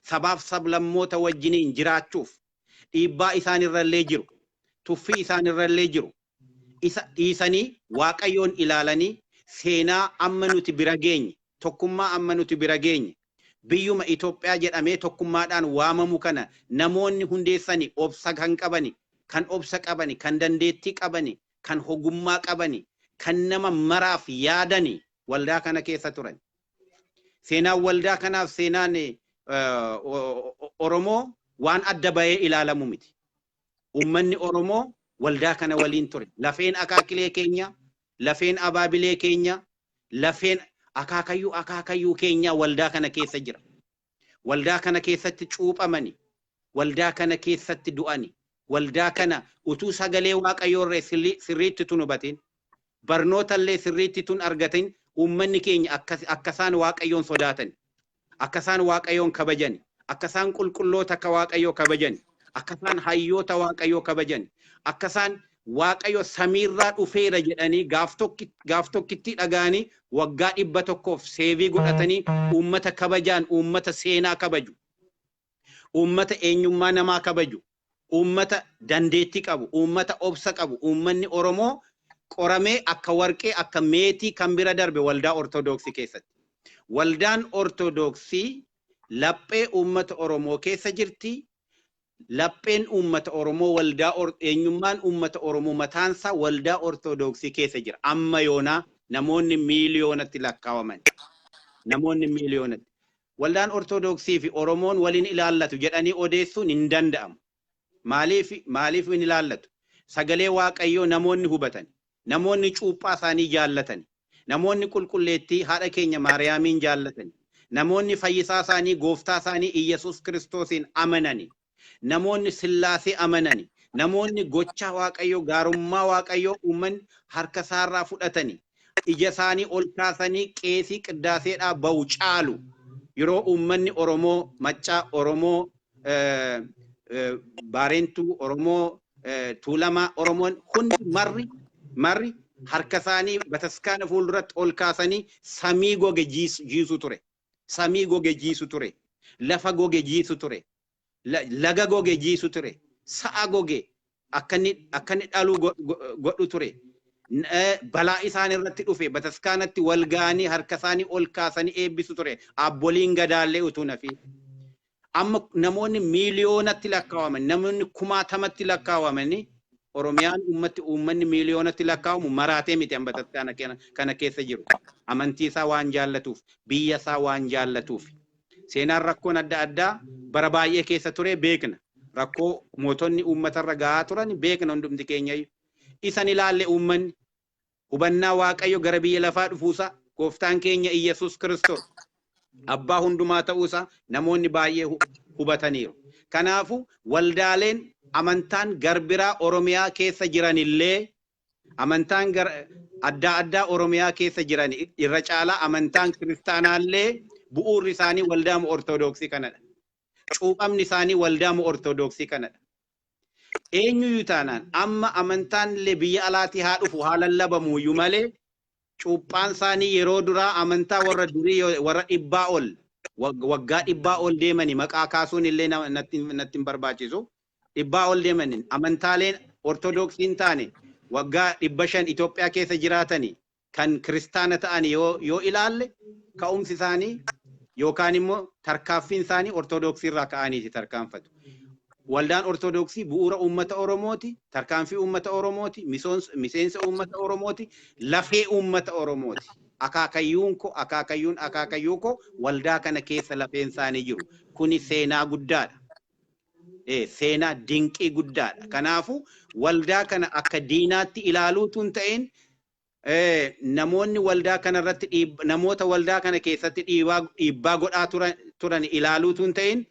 sabaaf sablammoota wajjiniin jiraachuuf, dhiibbaa isaanirrallee jiru, tuffii isaanirrallee jiru, isa dhiisanii Waaqayyoon ilaalanii seenaa amma nuti bira geenye, tokkummaa amma nuti bira geenye, biyyuma Itoophiyaa jedhamee tokkummaadhaan waamamu kana namoonni hundeessanii obsa kan qabani, kan obsa qabani, kan dandeettii qabani, kan ogummaa qabani, kan nama maraaf yaadani waldaa kana keessa turan. Seenaan waldaa kanaaf seenaan Oromoo waan adda bahee ilaalamu miti. Uummanni Oromoo waldaa kana waliin ture. Lafeen akaakilee keenya, lafeen abaabilee keenya, lafeen akaakayyuu akaakayyuu keenya waldaa kana keessa jira. Waldaa kana keessatti cuuphamani, waldaa kana keessatti du'ani, waldaa kana utuu sagalee Waaqayyoo irree sirriitti tun hubatin, barnoota illee sirriitti tun argatin, uummanni keenya akka isaan Waaqayyoon sodaatan, akka isaan Waaqayyoon kabajan, akka isaan qulqulloota akka Waaqayyoo kabajan, akka isaan hayyoota Waaqayyoo kabajan, akka isaan Waaqayyo samiirraa dhufeera jedhanii gaaf tokkitti dhaga'anii waggaa 100 seevii godhatanii uummata kabajaan, uummata seenaa kabaju, uummata eenyummaa namaa kabaju, uummata dandeettii qabu, uummata obsa qabu, uummanni Oromoo qoramee akka warqee akka meetii kan bira darbe waldaa Ortodoksii keessatti. Waldaan Ortodoksii laphee uummata Oromoo keessa jirti. Lapheen uummata Oromoo waldaa eenyummaan uummata Oromoo mataansaa waldaa Ortodoksii keessa jira. Amma yoonaa namoonni miiliyoonatti lakkaawaman. Namoonni miiliyoonatti. Waldaan Ortodoksii fi Oromoon waliin ilaallatu jedhanii odeessuun hin danda'amu. Maaliif hin ilaallatu? Sagalee Waaqayyoo namoonni hubatan, namoonni cuuphaa isaanii jaallatan, namoonni qulqulleettii haadha keenya Maariyaamiin jaallatan, namoonni fayyisaa isaanii gooftaa isaanii Iyyasuus Kiristoosiin amanani, namoonni Sillaasee amanani, namoonni gocha Waaqayyoo gaarummaa Waaqayyoo uummanni harka isaarraa fudhatani, ija isaanii ol kaasanii qeesii qiddaaseedhaa ba'u caalu. Yeroo uummanni Oromoo Maccaa, Oromoo Baareentuu, Oromoo Tuulamaa, Oromoon hundi marri harka isaanii bataskaana fuulduratti ol kaasanii samii goge jiisu ture. Samii goge jiisu ture. Lafa goge jiisu ture. Laga goge jiisu ture. Sa'a goge akka inni dhaluu godhu ture. Balaa isaan irratti dhufe bataskaanatti wal ga'anii harka isaanii ol kaasanii eebbisu ture. Abboliin gadaallee utuu nafi. Amma namoonni miiliyoonatti lakkaa'aman, namoonni kumaatamatti lakkaa'amanii Oromiyaan uummanni miiliyoonatti lakkaa'amu maraatee miti amma bataskaana kana keessa jiru. Amantii isaa waan jaallatuuf, biyya isaa waan jaallatuuf. Seenaan rakkoon adda addaa bara baay'ee keessa ture beekna. Rakkoo mootonni uummatarra gahaa turan beekna hundumti keenya. Isan ilaalle uummanni hubannaa Waaqayyo gara biyya lafaa dhufuusaa gooftaan keenya Iyyasuus Kiristoos abbaa hundumaa ta'uusaa namoonni baay'ee hubataniiru. Kanaafuu waldaaleen amantaan garbiraa Oromiyaa keessa jiranillee amantaan adda addaa Oromiyaa keessa jiran irra caalaa amantaan kiristaanaallee bu'uurri isaanii waldaa Ortoodooksii kanadha. Cuuphamni isaanii waldaa Ortoodooksii kanadha. Eenyuyyuu taanaan amma amantaan illee biyya alaatii haa dhufu haa lallabamuyyuu malee cuuphaan isaanii yeroo duraa amantaa warra durii warra dhibbaa ol waggaa dhibbaa ol deemanii maqaa kaasuun illee natti hin barbaachisu. Dhibbaa ol deemanii amantaaleen Ortoodooksii hin taane waggaa 500 Itoophiyaa keessa jiraatanii kan kiristaana ta'an yoo ilaalle ka'umsi isaanii yookaan immoo tarkaaffiin isaanii Ortoodooksii irraa ka'aniiti tarkaanfatu. Waldaan Ortoodooksii bu'uura uummata Oromooti, tarkaanfii uummata Oromooti, miseensa uummata Oromooti, lafee uummata Oromooti. Akaakayyuun koo, akaakayyuun akaakayyuu koo waldaa kana keessa lafeen isaanii jiru. Kuni seenaa guddaadha. Seenaa dinqii guddaadha. Kanaafuu waldaa kana akka diinaatti ilaaluutu hin ta'in namoonni waldaa kanarratti namoota waldaa kana keessatti dhiibbaa godhaa turan ilaaluutu hin ta'in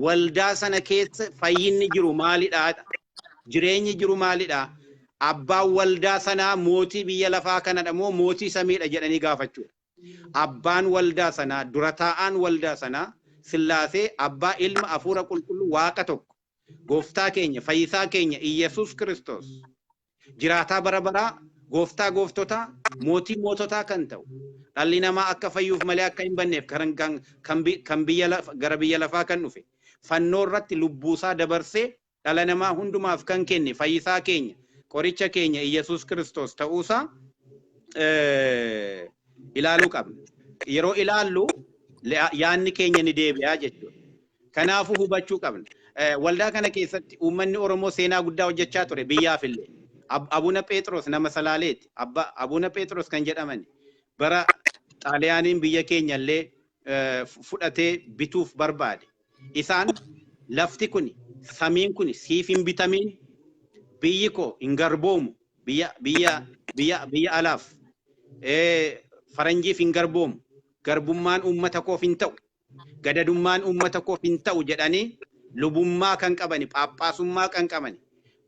waldaa sana keessa fayyinni jiru maalidha? Jireenyi jiru maalidha? Abbaan waldaa sanaa mootii biyya lafaa kanadha moo mootii samiidha jedhanii gaafachuudha. Abbaan waldaa sanaa, dura taa'aan waldaa sanaa Sillaasee abbaa ilma hafuura qulqulluu waaqa tokko gooftaa keenya fayyisaa keenya Iyyasuus Kiristoos jiraataa bara baraa gooftaa gooftotaa mootii moototaa kan ta'u dhalli namaa akka fayyuuf malee akka hin banneef kan biyya gara biyya lafaa kan dhufe fannoo irratti lubbuusaa dabarsee dhala namaa hundumaaf kan kenne fayyisaa keenya qoricha keenya Iyyasuus Kiristoos ta'uusaa ilaaluu qabna. Yeroo ilaallu yaanni keenya ni deebi'aa jechuudha. Kanaafuu hubachuu qabna. Waldaa kana keessatti uummanni Oromoo seenaa guddaa hojjechaa ture biyyaaf illee. Abuna Phexros nama Salaaleeti. Abuna Phexros kan jedhaman bara Xaaliyaaniin biyya keenya illee fudhatee bituuf barbaade. Isaan lafti kuni samiin kuni siif hin bitamiin biyyi koo hin garboomu biyya alaaf faranjiif hin garboomu garbummaan uummata koof hin ta'u gadadummaan uummata koof hin ta'u jedhanii lubummaa kan qabani phaaphaasummaa kan qabani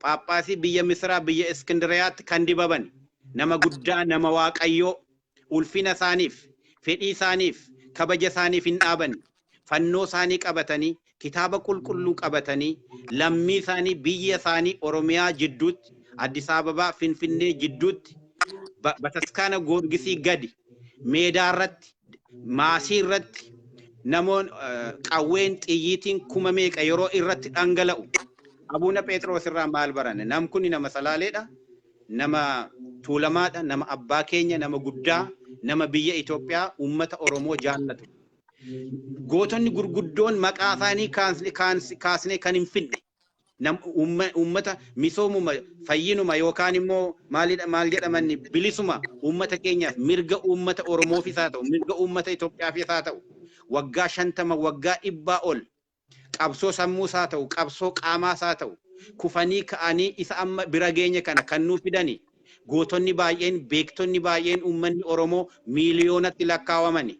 phaaphaasii biyya Misraa biyya Iskindiriyaatti kan dibaban nama guddaa nama Waaqayyoo ulfina isaaniif fedhii isaaniif kabaja isaaniif hin dhaabanne fannoo isaanii qabatanii kitaaba qulqulluu qabatanii lammii isaanii biyya isaanii Oromiyaa jidduutti Addis Ababaa Finfinnee jidduutti bataskaana Goorgisii gadi meedaa irratti maasii irratti namoon qawween xiyyiitiin kuma meeqa yeroo irratti dhangala'u Abuna Phexros irraa maal baranne? Nam kuni nama Salaaleedha, nama Tuulamaadha, nama abbaa keenya, nama guddaa, nama biyya Itoophiyaa uummata Oromoo jaallatu. Gootonni gurguddoon maqaa isaanii kaasnee kan hin finne uummata misoomuma fayyinuma yookaan immoo maal jedhaman bilisuma uummata keenyaaf mirga uummata Oromoofis haa ta'u mirga uummata Itoophiyaafis haa ta'u waggaa 50 waggaa 100 ol qabsoo sammuus haa ta'u qabsoo qaamaas haa ta'u Kufanii ka'anii isa amma bira geenye kana kan nuu fidani. Gootonni baay'een, beektonni baay'een uummanni Oromoo miiliyoonatti lakkaawamani.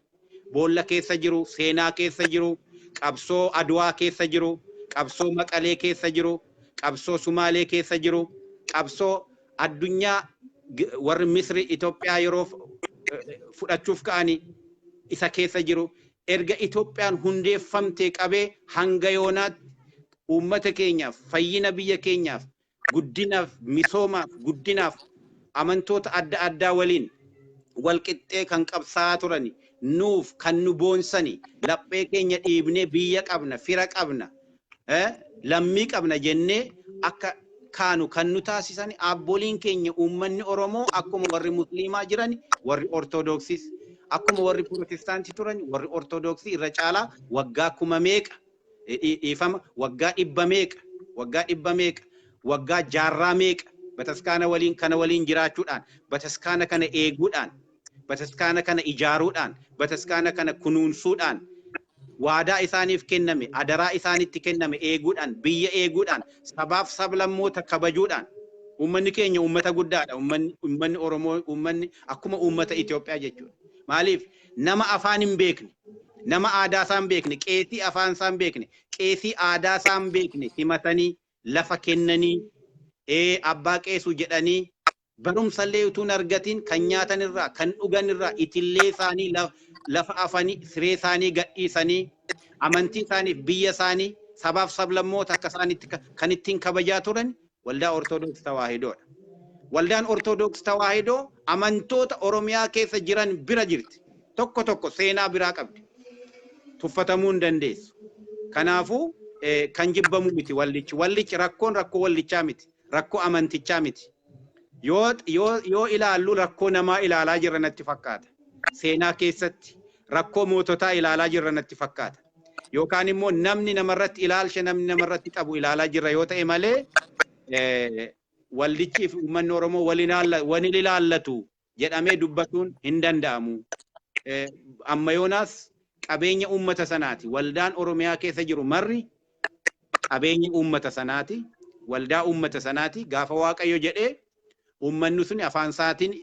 Boolla keessa jiru, seenaa keessa jiru, qabsoo Adwaa keessa jiru, qabsoo Maqalee keessa jiru, qabsoo Sumaalee keessa jiru, qabsoo addunyaa warri Misri Itoophiyaa yeroo fudhachuuf ka'ani isa keessa jiru. Erga Itoophiyaan hundeeffamtee qabee hanga yoonaatti uummata keenyaaf, fayyina biyya keenyaaf, guddinaaf, misoomaaf, guddinaaf amantoota adda addaa waliin walqixxee kan qabsaa'aa turani, nuuf kan nu boonsani, laphee keenya dhiibnee biyya qabna, fira qabna, lammii qabna jennee akka kaanu kan nu taasisan abboliin keenya uummanni Oromoo akkuma warri Musliimaa jiran, warri Ortodooksis, akkuma warri Pirotestaantii turan, warri Ortodoksii irra caalaa waggaa kuma meeqa, dhiifama, waggaa dhibba meeqa, waggaa dhibba meeqa, waggaa jaarraa meeqa bataskaana waliin kana waliin jiraachuudhaan, bataskaana kana eeguudhaan, bataskaana kana ijaaruudhaan, bataskaana kana kunuunsuudhaan, waadaa isaaniif kenname, adaraa isaanitti kenname eeguudhaan, biyya eeguudhaan, sabaaf sablammoota kabajuudhaan, uummanni keenya uummata guddaadha. Uummanni Oromoo, uummanni akkuma uummata Itoophiyaa jechuudha. Maaliif nama afaan hin beekne, nama aadaa isaa hin beekne, qeesii afaan isaa hin beekne, qeesii aadaa isaa hin beekne himatanii lafa kennanii, abbaa qeesuu jedhanii barumsallee utuu hin argatin kan nyaatan irraa, kan dhugan irraa, itillee isaanii lafa afanii, siree isaanii gadhiisanii, amantii isaaniif, biyya isaanii, sabaaf sablammoota akka isaanitti kan ittiin kabajaa turan waldaa Ortodoksii Tawaahidoodha. Waldaan Ortodoksii Tawaahidoo amantoota Oromiyaa keessa jiran bira jirti. Tokko tokko seenaa biraa qabdi. Tuffatamuu hin dandeessu. Kanaafuu kan jibbamu miti waldichi. Waldichi rakkoon rakkoo waldichaa miti. Rakkoo amantichaa miti. Yoo ilaallu rakkoo namaa ilaalaa jirra natti fakkaata. Seenaa keessatti rakkoo moototaa ilaalaa jirra natti fakkaata. Yookaan immoo namni namarratti ilaalcha namni namarratti qabu ilaalaa jirra yoo ta'e malee waldichii fi uummanni Oromoo waliin ilaallatu jedhamee dubbatuun hin danda'amu. Amma yoonaas qabeenya uummata sanaati. Waldaan Oromiyaa keessa jiru marri qabeenya uummata sanaati. Waldaa uummata sanaati. Gaafa Waaqayyo jedhee uummanni sun afaan isaatiin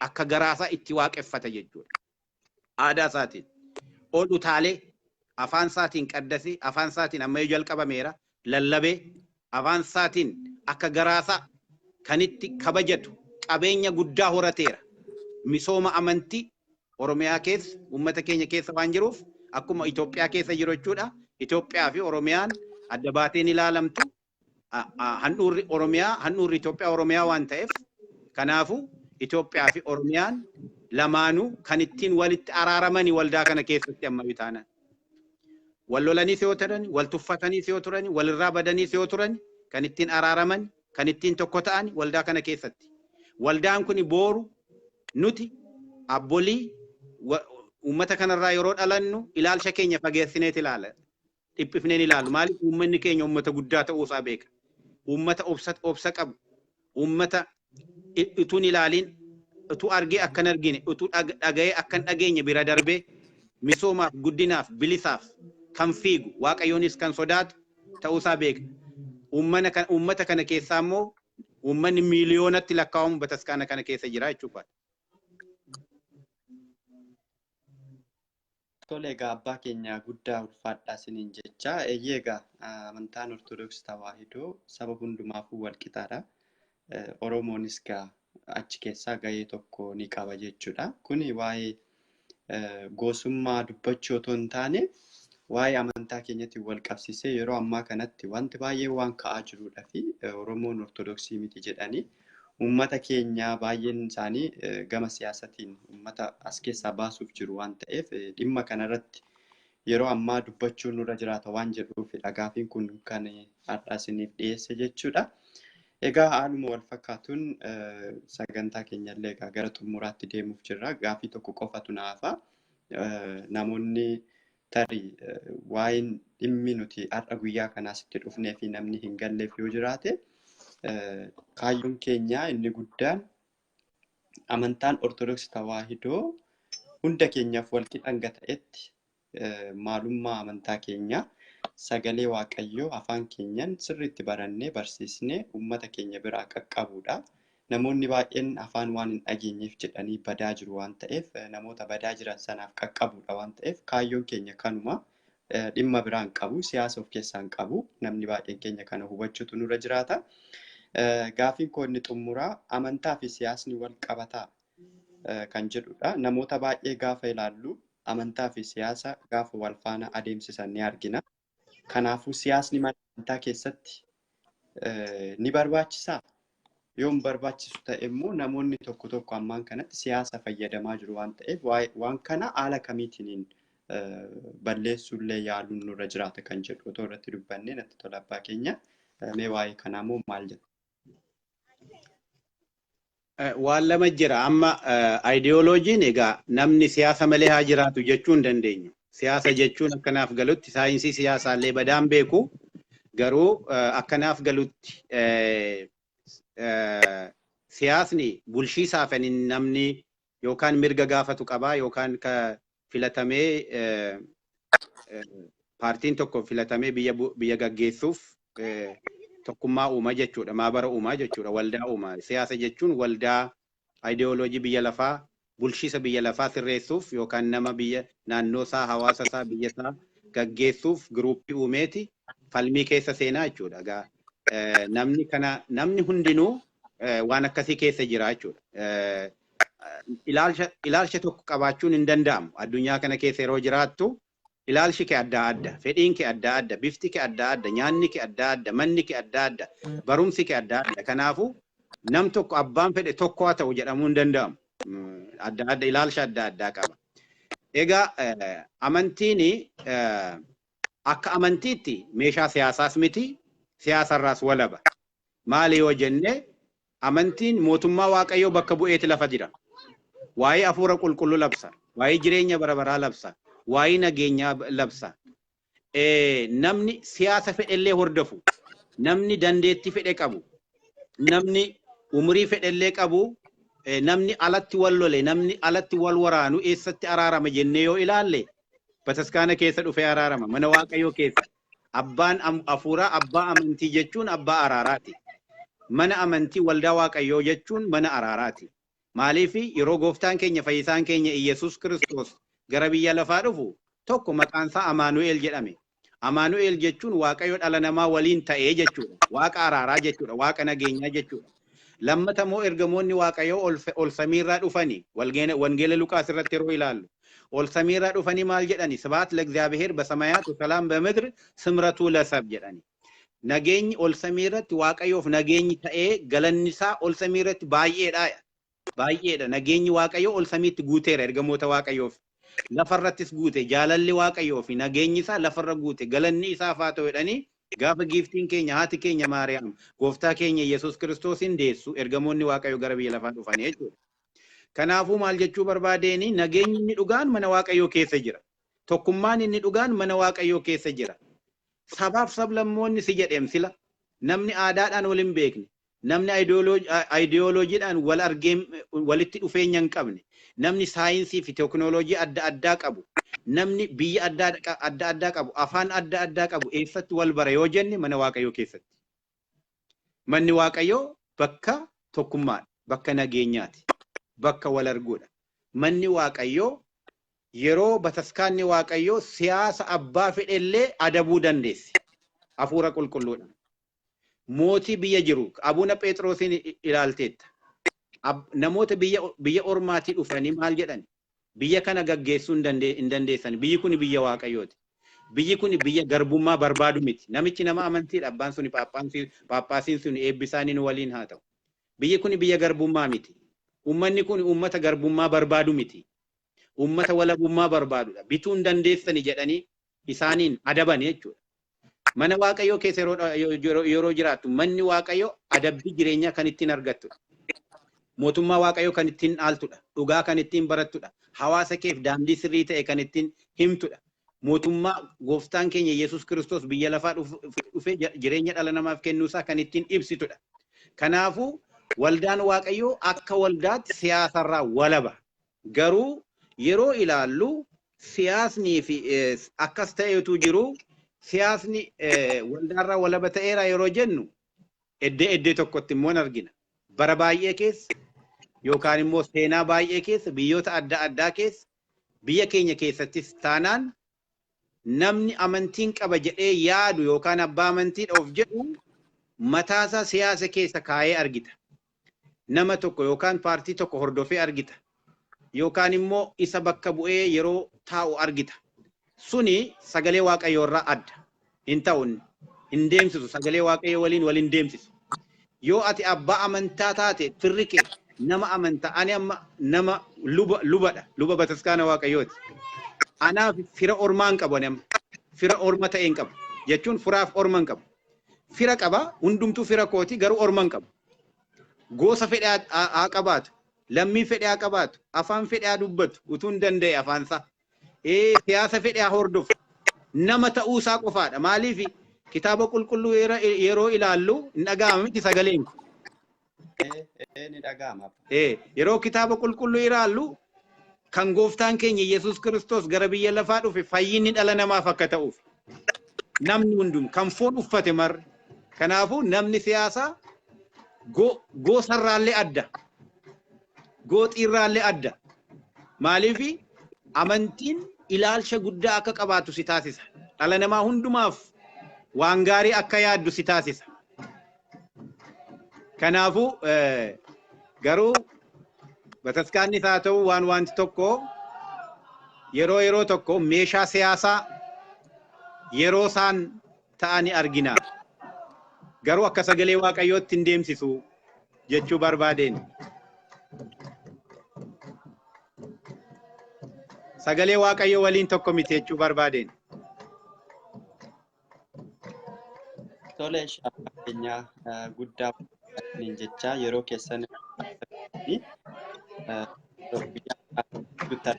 akka garaasaa itti waaqeffata jechuudha. Aadaa isaatiin. Ol utaalee afaan isaatiin qaddasee, afaan isaatiin ammayyuu jalqabameera lallabee, afaan isaatiin akka garaasaa kan itti kabajatu qabeenya guddaa horateera. Misooma amantii Oromiyaa keessa uummata keenya keessa waan jiruuf akkuma Itoophiyaa keessa jiru jechuudha. Itoophiyaa fi Oromiyaan adda baateen ilaalamtu. Handhuurri Oromiyaa, handhuurri Itoophiyaa Oromiyaa waan ta'eef kanaafuu Itoophiyaa fi Oromiyaan lamaanuu kan ittiin walitti araaramani waldaa kana keessatti amma bitaanan. Wal lolaniis yoo turan, wal tuffataniis yoo turan, walirraa badaniis yoo turan kan ittiin araaraman, kan ittiin tokko ta'an waldaa kana keessatti. Waldaan kun booru nuti abbolii uummata kanarraa yeroo dhalannu ilaalcha keenya fageessineet ilaala. Dhiphifneen ilaalu. Maaliif uummanni keenya uummata guddaa ta'uusaa beeka. Uummata obsa qabu. Uummata utuu hin ilaaliin, utuu argee akka hin argine, utuu dhaga'ee akka hin dhageenye bira darbee misoomaaf, guddinaaf, bilisaaf kan fiigu, Waaqayyoonis kan sodaatu ta'uusaa beeka. Uummata kana keessaa immoo uummanni miiliyoonatti lakkaa'amu bataskaana kana keessa jira jechuudha. Tole egaa abbaa keenya guddaa ulfaadhaa isiniin jecha. Eeyyee egaa amantaan Ortodoksii Tawaahidoo saba hundumaafuu wal qixaadha. Oromoonis egaa achi keessaa gahee tokko ni qaba jechuudha. Kuni waa'ee gosummaa dubbachuu otoo hin taane waa'ee amantaa keenyatti wal qabsiisee yeroo ammaa kanatti wanti baay'ee waan ka'aa jiruudha fi Oromoon Ortodoksii miti jedhanii uummata keenya baay'een isaanii gama siyaasatiin uummata as keessaa baasuuf jiru waan ta'eef dhimma kanarratti yeroo ammaa dubbachuun nurra jiraata waan jedhuufidha. Gaafiin kun kan har'a isiniif dhiyeesse jechuudha. Egaa haaluma wal fakkaatuun sagantaa keenyallee egaa gara xumuraatti deemuuf jirra. Gaafii tokko qofatu na hafa. Namoonni tarii waa'een dhimmi nuti har'a guyyaa kanaas itti dhufnee fi namni hin galleef yoo jiraate kaayyoon keenya inni guddaan amantaan Ortodoksii Tawaahidoo hunda keenyaaf wal qixa hanga ta'etti maalummaa amantaa keenyaa Sagalee Waaqayyoo afaan keenyan sirriitti barannee barsiisnee uummata keenya biraa qaqqabuudha. Namoonni baay'een afaan waan hin dhageenyeef jedhanii badaa jiru waan ta'eef, namoota badaa jiran sanaaf qaqqabuudha waan ta'eef, kaayyoon keenya kanuma. Dhimma biraa hin qabu, siyaasa of keessaa hin qabu. Namni baay'een keenya kana hubachuutu nurra jiraata. Gaafiin koo inni xumuraa amantaa fi siyaasni wal qabataa kan jedhudha. Namoota baay'ee gaafa ilaallu amantaa fi siyaasa gaafa wal faana adeemsisan ni argina. Kanaafuu siyaasni mana amantaa keessatti ni barbaachisaa? Yoo hin barbaachisu ta'e immoo namoonni tokko tokko ammaan kanatti siyaasa fayyadamaa jiru waan ta'eef, waan kana haala kamiitiin balleessuullee yaaluun nurra jiraata kan jedhu otoo irratti dubbannee natti tola, abbaa keenya. Mee waa'ee kanaa immoo maal jettu? Waan lama jira. Amma ayidiyooloojiin, egaa namni siyaasa malee haa jiraatu jechuu hin dandeenyu. Siyaasa jechuun akkanaaf galutti, saayinsii siyaasaallee badaan beeku, garuu akkanaaf galutti siyaasni bulchiisaaf namni yookaan mirga gaafatu qabaa, yookaan ka filatamee, paartiin tokko filatamee biyya gaggeessuuf tokkummaa uumaa jechuudha. Maabara uumaa jechuudha. Waldaa uumaa. Siyaasa jechuun waldaa ayidiyooloojii biyya lafaa, bulchiisa biyya lafaa sirreessuuf yookaan nama biyya naannoo isaa, hawaasa isaa, biyya isaa gaggeessuuf giruuppii uumeeti falmii keessa seenaa jechuudha. Egaa namni kana, namni hundinuu waan akkasii keessa jira jechuudha. Ilaalcha tokko qabaachuun hin danda'amu. Addunyaa kana keessa yeroo jiraattu ilaalchi kee adda adda, fedhiin kee adda adda, bifti kee adda adda, nyaanni kee adda adda, manni kee adda adda, barumsi kee adda adda. Kanaafuu nam tokko abbaan fedhe tokko haa ta'u jedhamuu hin danda'amu. Adda adda, ilaalcha adda addaa qaba. Egaa amantiin akka amantiitti meeshaa siyaasaas miti, siyaasarraas walaba. Maali yoo jenne, amantiin mootummaa Waaqayyoo bakka bu'eeti lafa jira. Waa'ee hafuura qulqulluu labsa. Waa'ee jireenya bara baraa labsa. Waa'ee nageenyaa labsa. Namni siyaasa fedhellee hordofu, namni dandeettii fedhe qabu, namni umurii fedhellee qabu, namni alatti wal lole, namni alatti wal waraanu eessatti araarama jennee yoo ilaalle, bataskaana keessa dhufee araarama, mana Waaqayyoo keessa. Abbaan hafuuraa, abbaa amantii jechuun abbaa araaraati. Mana amantii, waldaa Waaqayyoo jechuun mana araaraati. Maaliif, yeroo gooftaan keenya, fayyisaan keenya Iyyasuus Kiristoos gara biyya lafaa dhufu tokko maqaan isaa Amaanu'el jedhame. Amaanu'el jechuun Waaqayyo dhala namaa waliin ta'ee jechuudha. Waaqa araaraa jechuudha. Waaqa nageenyaa jechuudha. Lammata immoo ergamoonni Waaqayyoo ol samiirraa dhufanii, Wangeela Luqaas irratti yeroo ilaallu, ol samiirraa dhufanii maal jedhani? ስብሐት ለእግዚአብሔር በሰማያት ወሰላም በምድር ስምረቱ ለሰብእ jedhani. Nageenyi ol samiirratti Waaqayyoof nageenyi ta'ee, galanni isaa ol samiirratti baay'eedha. Baay'eedha. Nageenyi Waaqayyoo ol samiitti guuteera ergamoota Waaqayyoof. Lafarrattis guute, jaalalli Waaqayyoo fi nageenyi isaa lafarra guute, galanni isaaf haa ta'u jedhanii, gaafa giiftiin keenya, haati keenya Maariyaam gooftaa keenya Yesuus Kiristoosiin deessu, ergamoonni Waaqayyoo gara biyya lafaa dhufanii jechuudha. Kanaafuu maal jechuu barbaadeeni, nageenyi inni dhugaan mana Waaqayyoo keessa jira. Tokkummaan inni dhugaan mana Waaqayyoo keessa jira. Sabaaf sablammoonni si jedheem sila, namni aadaadhaan wal hin beekne, namni ayidiyooloojiidhaan wal argee walitti dhufeenya hin qabne, namni saayinsii fi teekinooloojii adda addaa qabu, namni biyya adda addaa qabu, afaan adda addaa qabu eessatti wal bara yoo jenne, mana Waaqayyoo keessatti. Manni Waaqayyoo bakka tokkummaadha, bakka nageenyaati, bakka wal arguudha. Manni Waaqayyoo, yeroo bataskaanni Waaqayyoo siyaasa abbaa fedhellee adabuu dandeessi. Hafuura qulqulluudhaan. Mootii biyya jiru Abuna Phexroosiin ilaalteetta. Namoota biyya ormaatii dhufanii maal jedhan? Biyya kana gaggeessuu hin dandeessan. Biyyi kun biyya Waaqayyooti. Biyyi kun biyya garbummaa barbaadu miti. Namichi nama amantiidha. Abbaan suni, Paappaasiin suni, eebbisaanii nu waliin haa ta'u. Biyyi kun biyya garbummaa miti. Uummanni kun uummata garbummaa barbaadu miti. Uummata walabummaa barbaadudha. Bituu hin dandeessani jedhanii isaaniin adaban jechuudha. Mana Waaqayyoo keessa yeroo jiraattu, manni Waaqayyoo adabbii jireenyaa kan ittiin argattudha. Mootummaa Waaqayyoo kan ittiin dhaaltudha. Dhugaa kan ittiin barattudha. Hawaasa keef daandii sirrii ta'e kan ittiin himtudha. Mootummaa gooftaan keenya Yesuus Kiristoos biyya lafaa dhufee jireenya dhala namaaf kennuusaa kan ittiin ibsitudha. Kanaafuu waldaan Waaqayyoo akka waldaatti siyaasarraa walaba. Garuu yeroo ilaallu siyaasnii fi akkas ta'etu jiru, Siyaasni waldaarraa walaba ta'eera yeroo jennu eddee tokkotti immoo argina. Bara baay'ee keessa yookaan immoo seenaa baay'ee keessa biyyoota adda addaa keessa biyya keenya keessattis taanaan namni amantiin qaba jedhee yaadu yookaan abbaa amantiidha of jedhu mataasaa siyaasa keessa kaayee argita. Nama tokko yookaan paartii tokko hordofee argita. Yookaan immoo isa bakka bu'ee yeroo taa'u argita. Suni sagalee Waaqayyoo irraa adda. Hin ta'u, hin deemsisu. Sagalee Waaqayyoo waliin wal hin deemsisu. Yoo ati abbaa amantaa taate firri kee nama amantaa, ani amma nama lubadha. Luba bataskaana Waaqayyooti. Anaaf fira ormaa hin qabu ani amma. Fira orma ta'e hin qabu. Jechuun firaaf orma hin qabu. Fira qaba, hundumtuu fira kooti, garuu orma hin qabu. Gosa fedhe haa qabaatu, lammii fedhe haa qabaatu, afaan fedhe haa dubbatu, utuu hin danda'e afaansaa. Siyaasa fedhe haa hordofu. Nama ta'uu isaa qofaadha. Maaliif kitaaba qulqulluu yeroo ilaallu hin dhaga'ama miti sagaleen kun. Ni dhaga'ama. Yeroo kitaaba qulqulluu ilaallu kan gooftaan keenya Yesuus Kiristoos gara biyya lafaa dhufe fayyinni dhala namaaf akka ta'uuf. Namni hundum kan foon uffate marre. Kanaafuu namni siyaasaa gosarraallee adda. Gooxiirraallee adda. Maaliif amantiin ilaalcha guddaa akka qabaatu si taasisa. Dhala namaa hundumaaf waan gaarii akka yaaddu si taasisa. Kanaafuu garuu bataskaannis haa ta'u waan wanti tokko yeroo tokko meeshaa siyaasaa yeroo isaan ta'ani argina. Garuu akka sagalee Waaqayyootti hin deemsisu jechuu barbaadeen. Sagalee Waaqayyoo waliin tokko miti jechuu barbaadeen. Tole, keenya guddaa jechaa yeroo keessan guddaa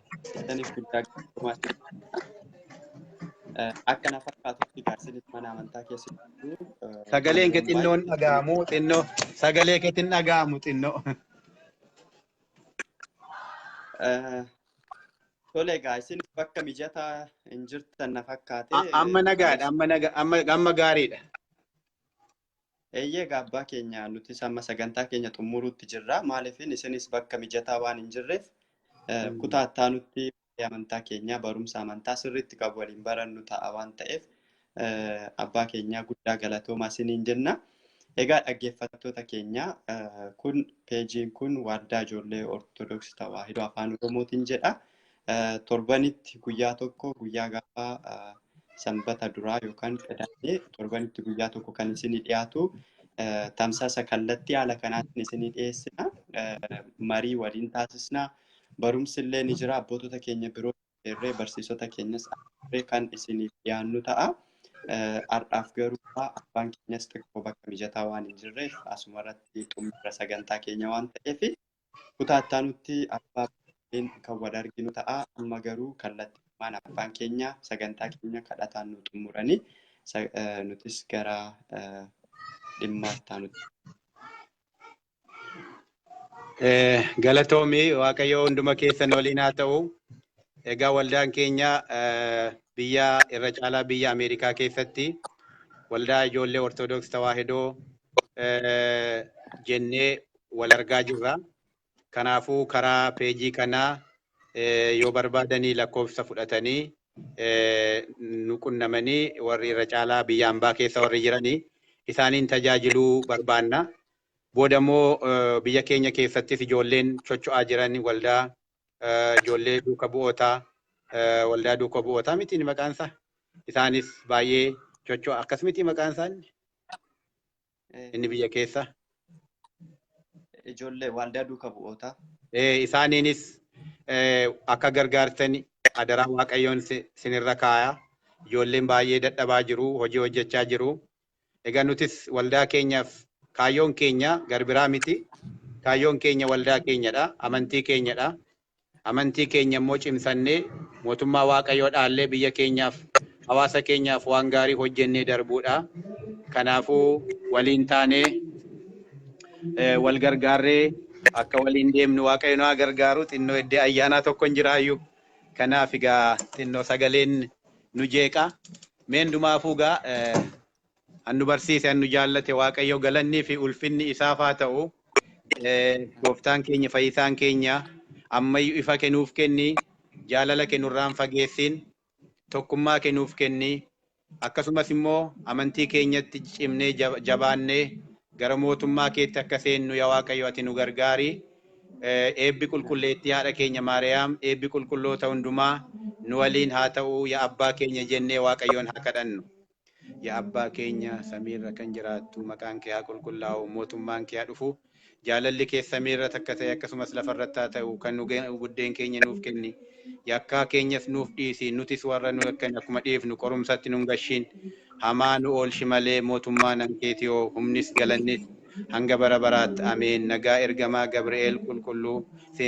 akka na fakkaatutti gaasinis mana amantaa keessatti. Sagaleen kee xinnoon dhaga'amu xinnoo. Sagalee keetiin dhaga'amu xinnoo. Tole egaa isin bakka mijataa hin jirtan na fakkaate. Amma nagaadha, amma nagaa, amma gaariidha. Eeyyee egaa abbaa keenya nutis amma sagantaa keenya xumuruutti jirra. Maaliif isinis bakka mijataa waan hin jirreef kutaa itti amantaa keenya barumsa amantaa sirriitti qabu waliin barannu ta'a waan ta'eef abbaa keenya guddaa galatoomaa isiniin jenna. Egaa dhaggeeffattoota keenya kun peejiin kun Waldaa Ijoollee Ortodoksii Tawaahidoo Afaan Oromootiin jedha. Torbanitti guyyaa tokko guyyaa gaafa sanbata duraa yookaan qidaamee torbanitti guyyaa tokko kan isinii dhiyaatu tamsaasa kallattii haala kanaatiin isinii dhiyeessina. Marii waliin taasisna. Barumsi illee ni jira. Abbootota keenya biroo irree barsiisota keenyas kan isiniif dhiyaannu ta'a. Har'aaf garuu abbaan keenyas xiqqoo bakka mijataa waan hin jirreef asuma irratti xumura sagantaa keenya waan ta'eef kutaa itti abbaa kan wal arginu ta'a. Amma garuu kallattiimaan abbaan keenya sagantaa keenya kadhataan nu xumuranii nutis gara dhimma itti. Galatoomii Waaqayyo hunduma keessan waliin haa ta'u. Egaa waldaan keenya biyya irra caalaa biyya Ameerikaa keessatti waldaa ijoollee Ortodoksii Tawaahidoo jennee wal argaa jirra. Kanaafuu karaa peejii kanaa yoo barbaadanii lakkoofsa fudhatanii nu qunnamanii warri irra caalaa biyya ambaa keessa warri jiranii isaaniin tajaajiluu barbaanna. Booda immoo biyya keenya keessattis ijoolleen socho'aa jiran waldaa ijoollee duuka bu'ootaa waldaa duuka bu'ootaa miti maqaan isaa. Isaanis baay'ee socho'a akkas miti maqaan isaanii inni biyya keessa. Ijoollee waldaa duuka bu'ootaa. Isaaniinis akka gargaartan adaraa Waaqayyoon sinirra kaaya. Ijoolleen baay'ee dadhabaa jiru, hojii hojjechaa jiru. Egaa nutis waldaa keenyaaf kaayyoon keenya garbiraa miti. Kaayyoon keenya waldaa keenyadha, amantii keenyadha. Amantii keenya immoo cimsannee mootummaa Waaqayyoo dhaallee biyya keenyaaf, hawaasa keenyaaf waan gaarii hojjennee darbuudha. Kanaafuu waliin taanee wal gargaarree akka waliin deemnu Waaqayyo nu haa gargaaru. Xinnoo iddoo ayyaanaa tokko hin jiraayyuu. Kanaaf egaa xinnoo sagaleen nu jeeqa. Meendumaafuu gaa annu barsiise annu jaallate Waaqayyo galannii fi ulfinni isaaf haa ta'u. Gooftaan keenya fayyisaan keenya ammayyuu ifa kennuuf kenni, jaalala kennurraan fageessin, tokkummaa kennuuf kenni, akkasumas immoo amantii keenyatti cimnee jabaannee gara mootummaa keetti akka seennu yaa Waaqayyo ati nu gargaari. Eebbi qulqulleettii haadha keenya Maariyaam, eebbi qulqulloota hundumaa nu waliin haa ta'u yaa abbaa keenya jennee Waaqayyoon haa kadhannu. Yaa abbaa keenya samiirra kan jiraattu maqaan kee haa qulqullaa'u, mootummaan kee haa dhufu. Jaalalli kee samiirra takka ta'e akkasumas lafarratti haa ta'u kan nu buddeen keenya nuuf kenni. Yakkaa keenyas nuuf dhiisi, nutis warra nu yakkan akkuma dhiifnu qorumsatti nun gashiin. Hamaa nu oolchi malee mootummaan hankeetiyoo humnis galannis hanga bara baraatti ameen. Nagaa ergamaa Gabri'eel qulqulluu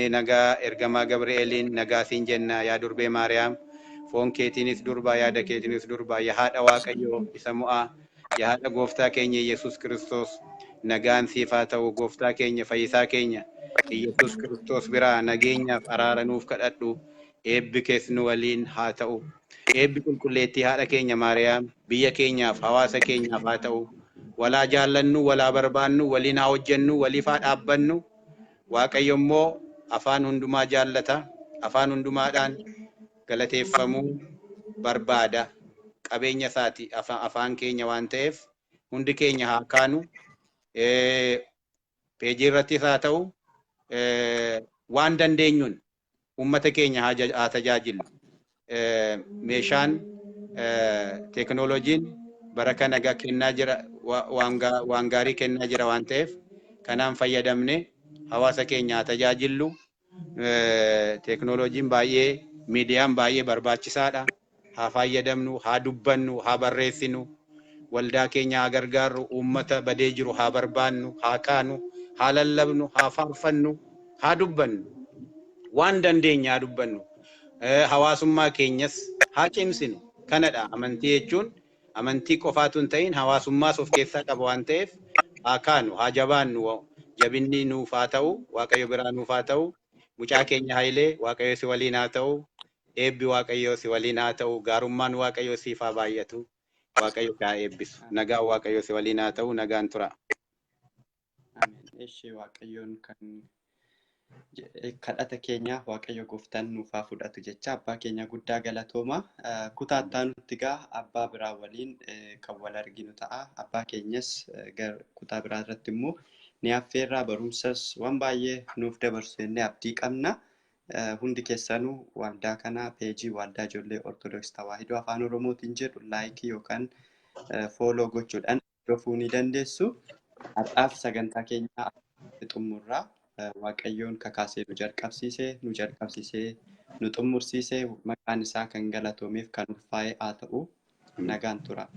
nagaa ergamaa Gabri'eeliin nagaa siin jenna yaa durbee Maariyaam. Foon keetiinis durbaa yaada keetiinis durbaa yaa haadha Waaqayyoo isa mo'aa yaa haadha gooftaa keenya Yesuus Kiristoos nagaan siif haa ta'u gooftaa keenya fayyisaa keenya Yesuus Kiristoos biraa nageenyaaf araara nuuf kadhadhu eebbi kees nu waliin haa ta'u. Eebbi qulqulleettii haadha keenya Maariyaam biyya keenyaaf hawaasa keenyaaf haa ta'u. Walaa jaallannu, walaa barbaannu, waliin haa hojjennu, waliif haa dhaabbannu. Waaqayyo immoo afaan hundumaa jaallata. Afaan hundumaadhaan galateeffamuu barbaada. Qabeenya isaati afaan keenya waan ta'eef hundi keenya haa kaanu. Peejii irrattis haa ta'u waan dandeenyuun uummata keenya haa tajaajillu. Meeshaan teekinooloojiin bara kana kennaa jira waan gaarii kennaa jira waan ta'eef kanaan fayyadamne hawaasa keenya haa tajaajillu. Teekinooloojiin baay'ee miidiyaan baay'ee barbaachisaadha. Haa fayyadamnu, haa dubbannu, haa barreessinu. Waldaa keenya haa gargaarru, uummata badee jiru haa barbaannu, haa kaanu, haa lallabnu, haa faarfannu, haa dubbannu. Waan dandeenya haa dubbannu. Hawaasummaa keenyas haa cimsinu. Kanadha amantii jechuun amantii qofaatu hin ta'in hawaasummaas of keessaa qaba waan ta'eef haa kaanu, haa jabaannu. Jabinni nuuf haa ta'u, Waaqayyo biraa nuuf haa ta'u. Mucaa keenya Hayilee Waaqayyo si waliin haa ta'u. Eebbi Waaqayyo si waliin haa ta'u. Gaarummaan Waaqayyo siif haa baay'atu. Waaqayyo haa eebbisu. Nagaan Waaqayyo si waliin haa ta'u. Nagaan tura. Ameen. Ishee Waaqayyoon kan kadhata keenya Waaqayyo gooftaan nuuf haa fudhatu jecha abbaa keenya guddaa galatooma. Kutaa itti gaa abbaa biraa waliin kan wal arginu ta'a. Abbaa keenyas kutaa biraa irratti immoo ni affeerraa barumsas waan baay'ee nuuf dabarsu jennee abdii qabna. Hundi keessanuu waldaa kana peejii waldaa ijoollee Ortodoksii Tawaahidoo Afaan Oromootiin jedhu laayikii yookaan fooloo gochuudhaan hordofuu ni dandeessu. Har'aaf sagantaa keenya xumurraa Waaqayyoon kakaasee nu jalqabsiisee nu xumursiisee maqaan isaa kan galatoomeef kan ulfaa'e haa ta'u nagaan tura.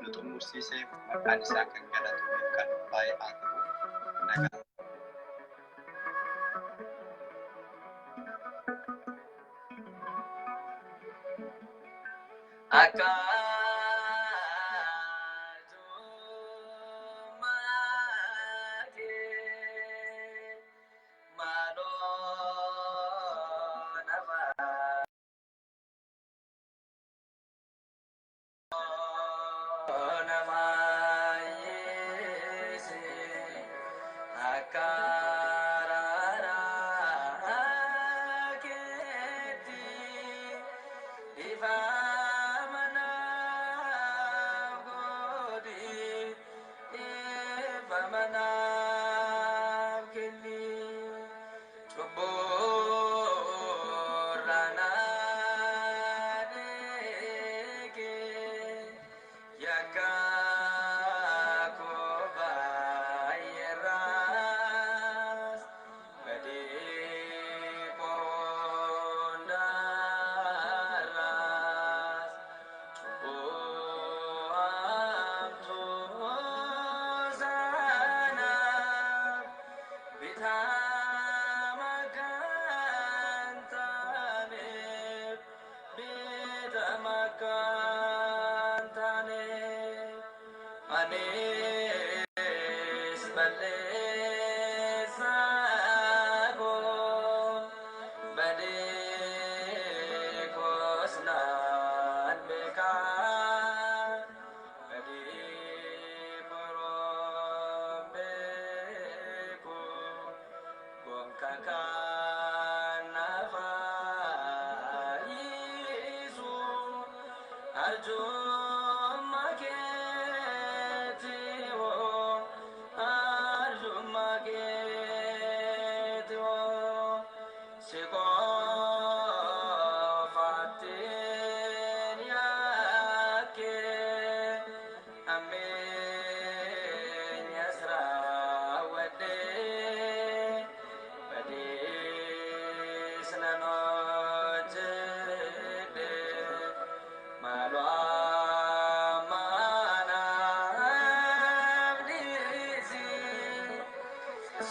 Nu xumursiisee maqaan isaa kan galatoomeef kan ulfaa'e haa ta'u nagaan. Anis balleessa. Kan na fayyisu arjummaa keeti hoo, arjummaa keeti hoo, si qofaattiin yakkee ammeenyas raawwadhee badiis nan hojjedhe maaloo ammaanaaf dhiisi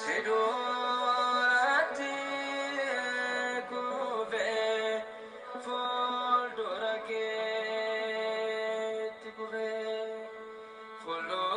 si duratti kufee fuuldura keetti kufee fuuldura.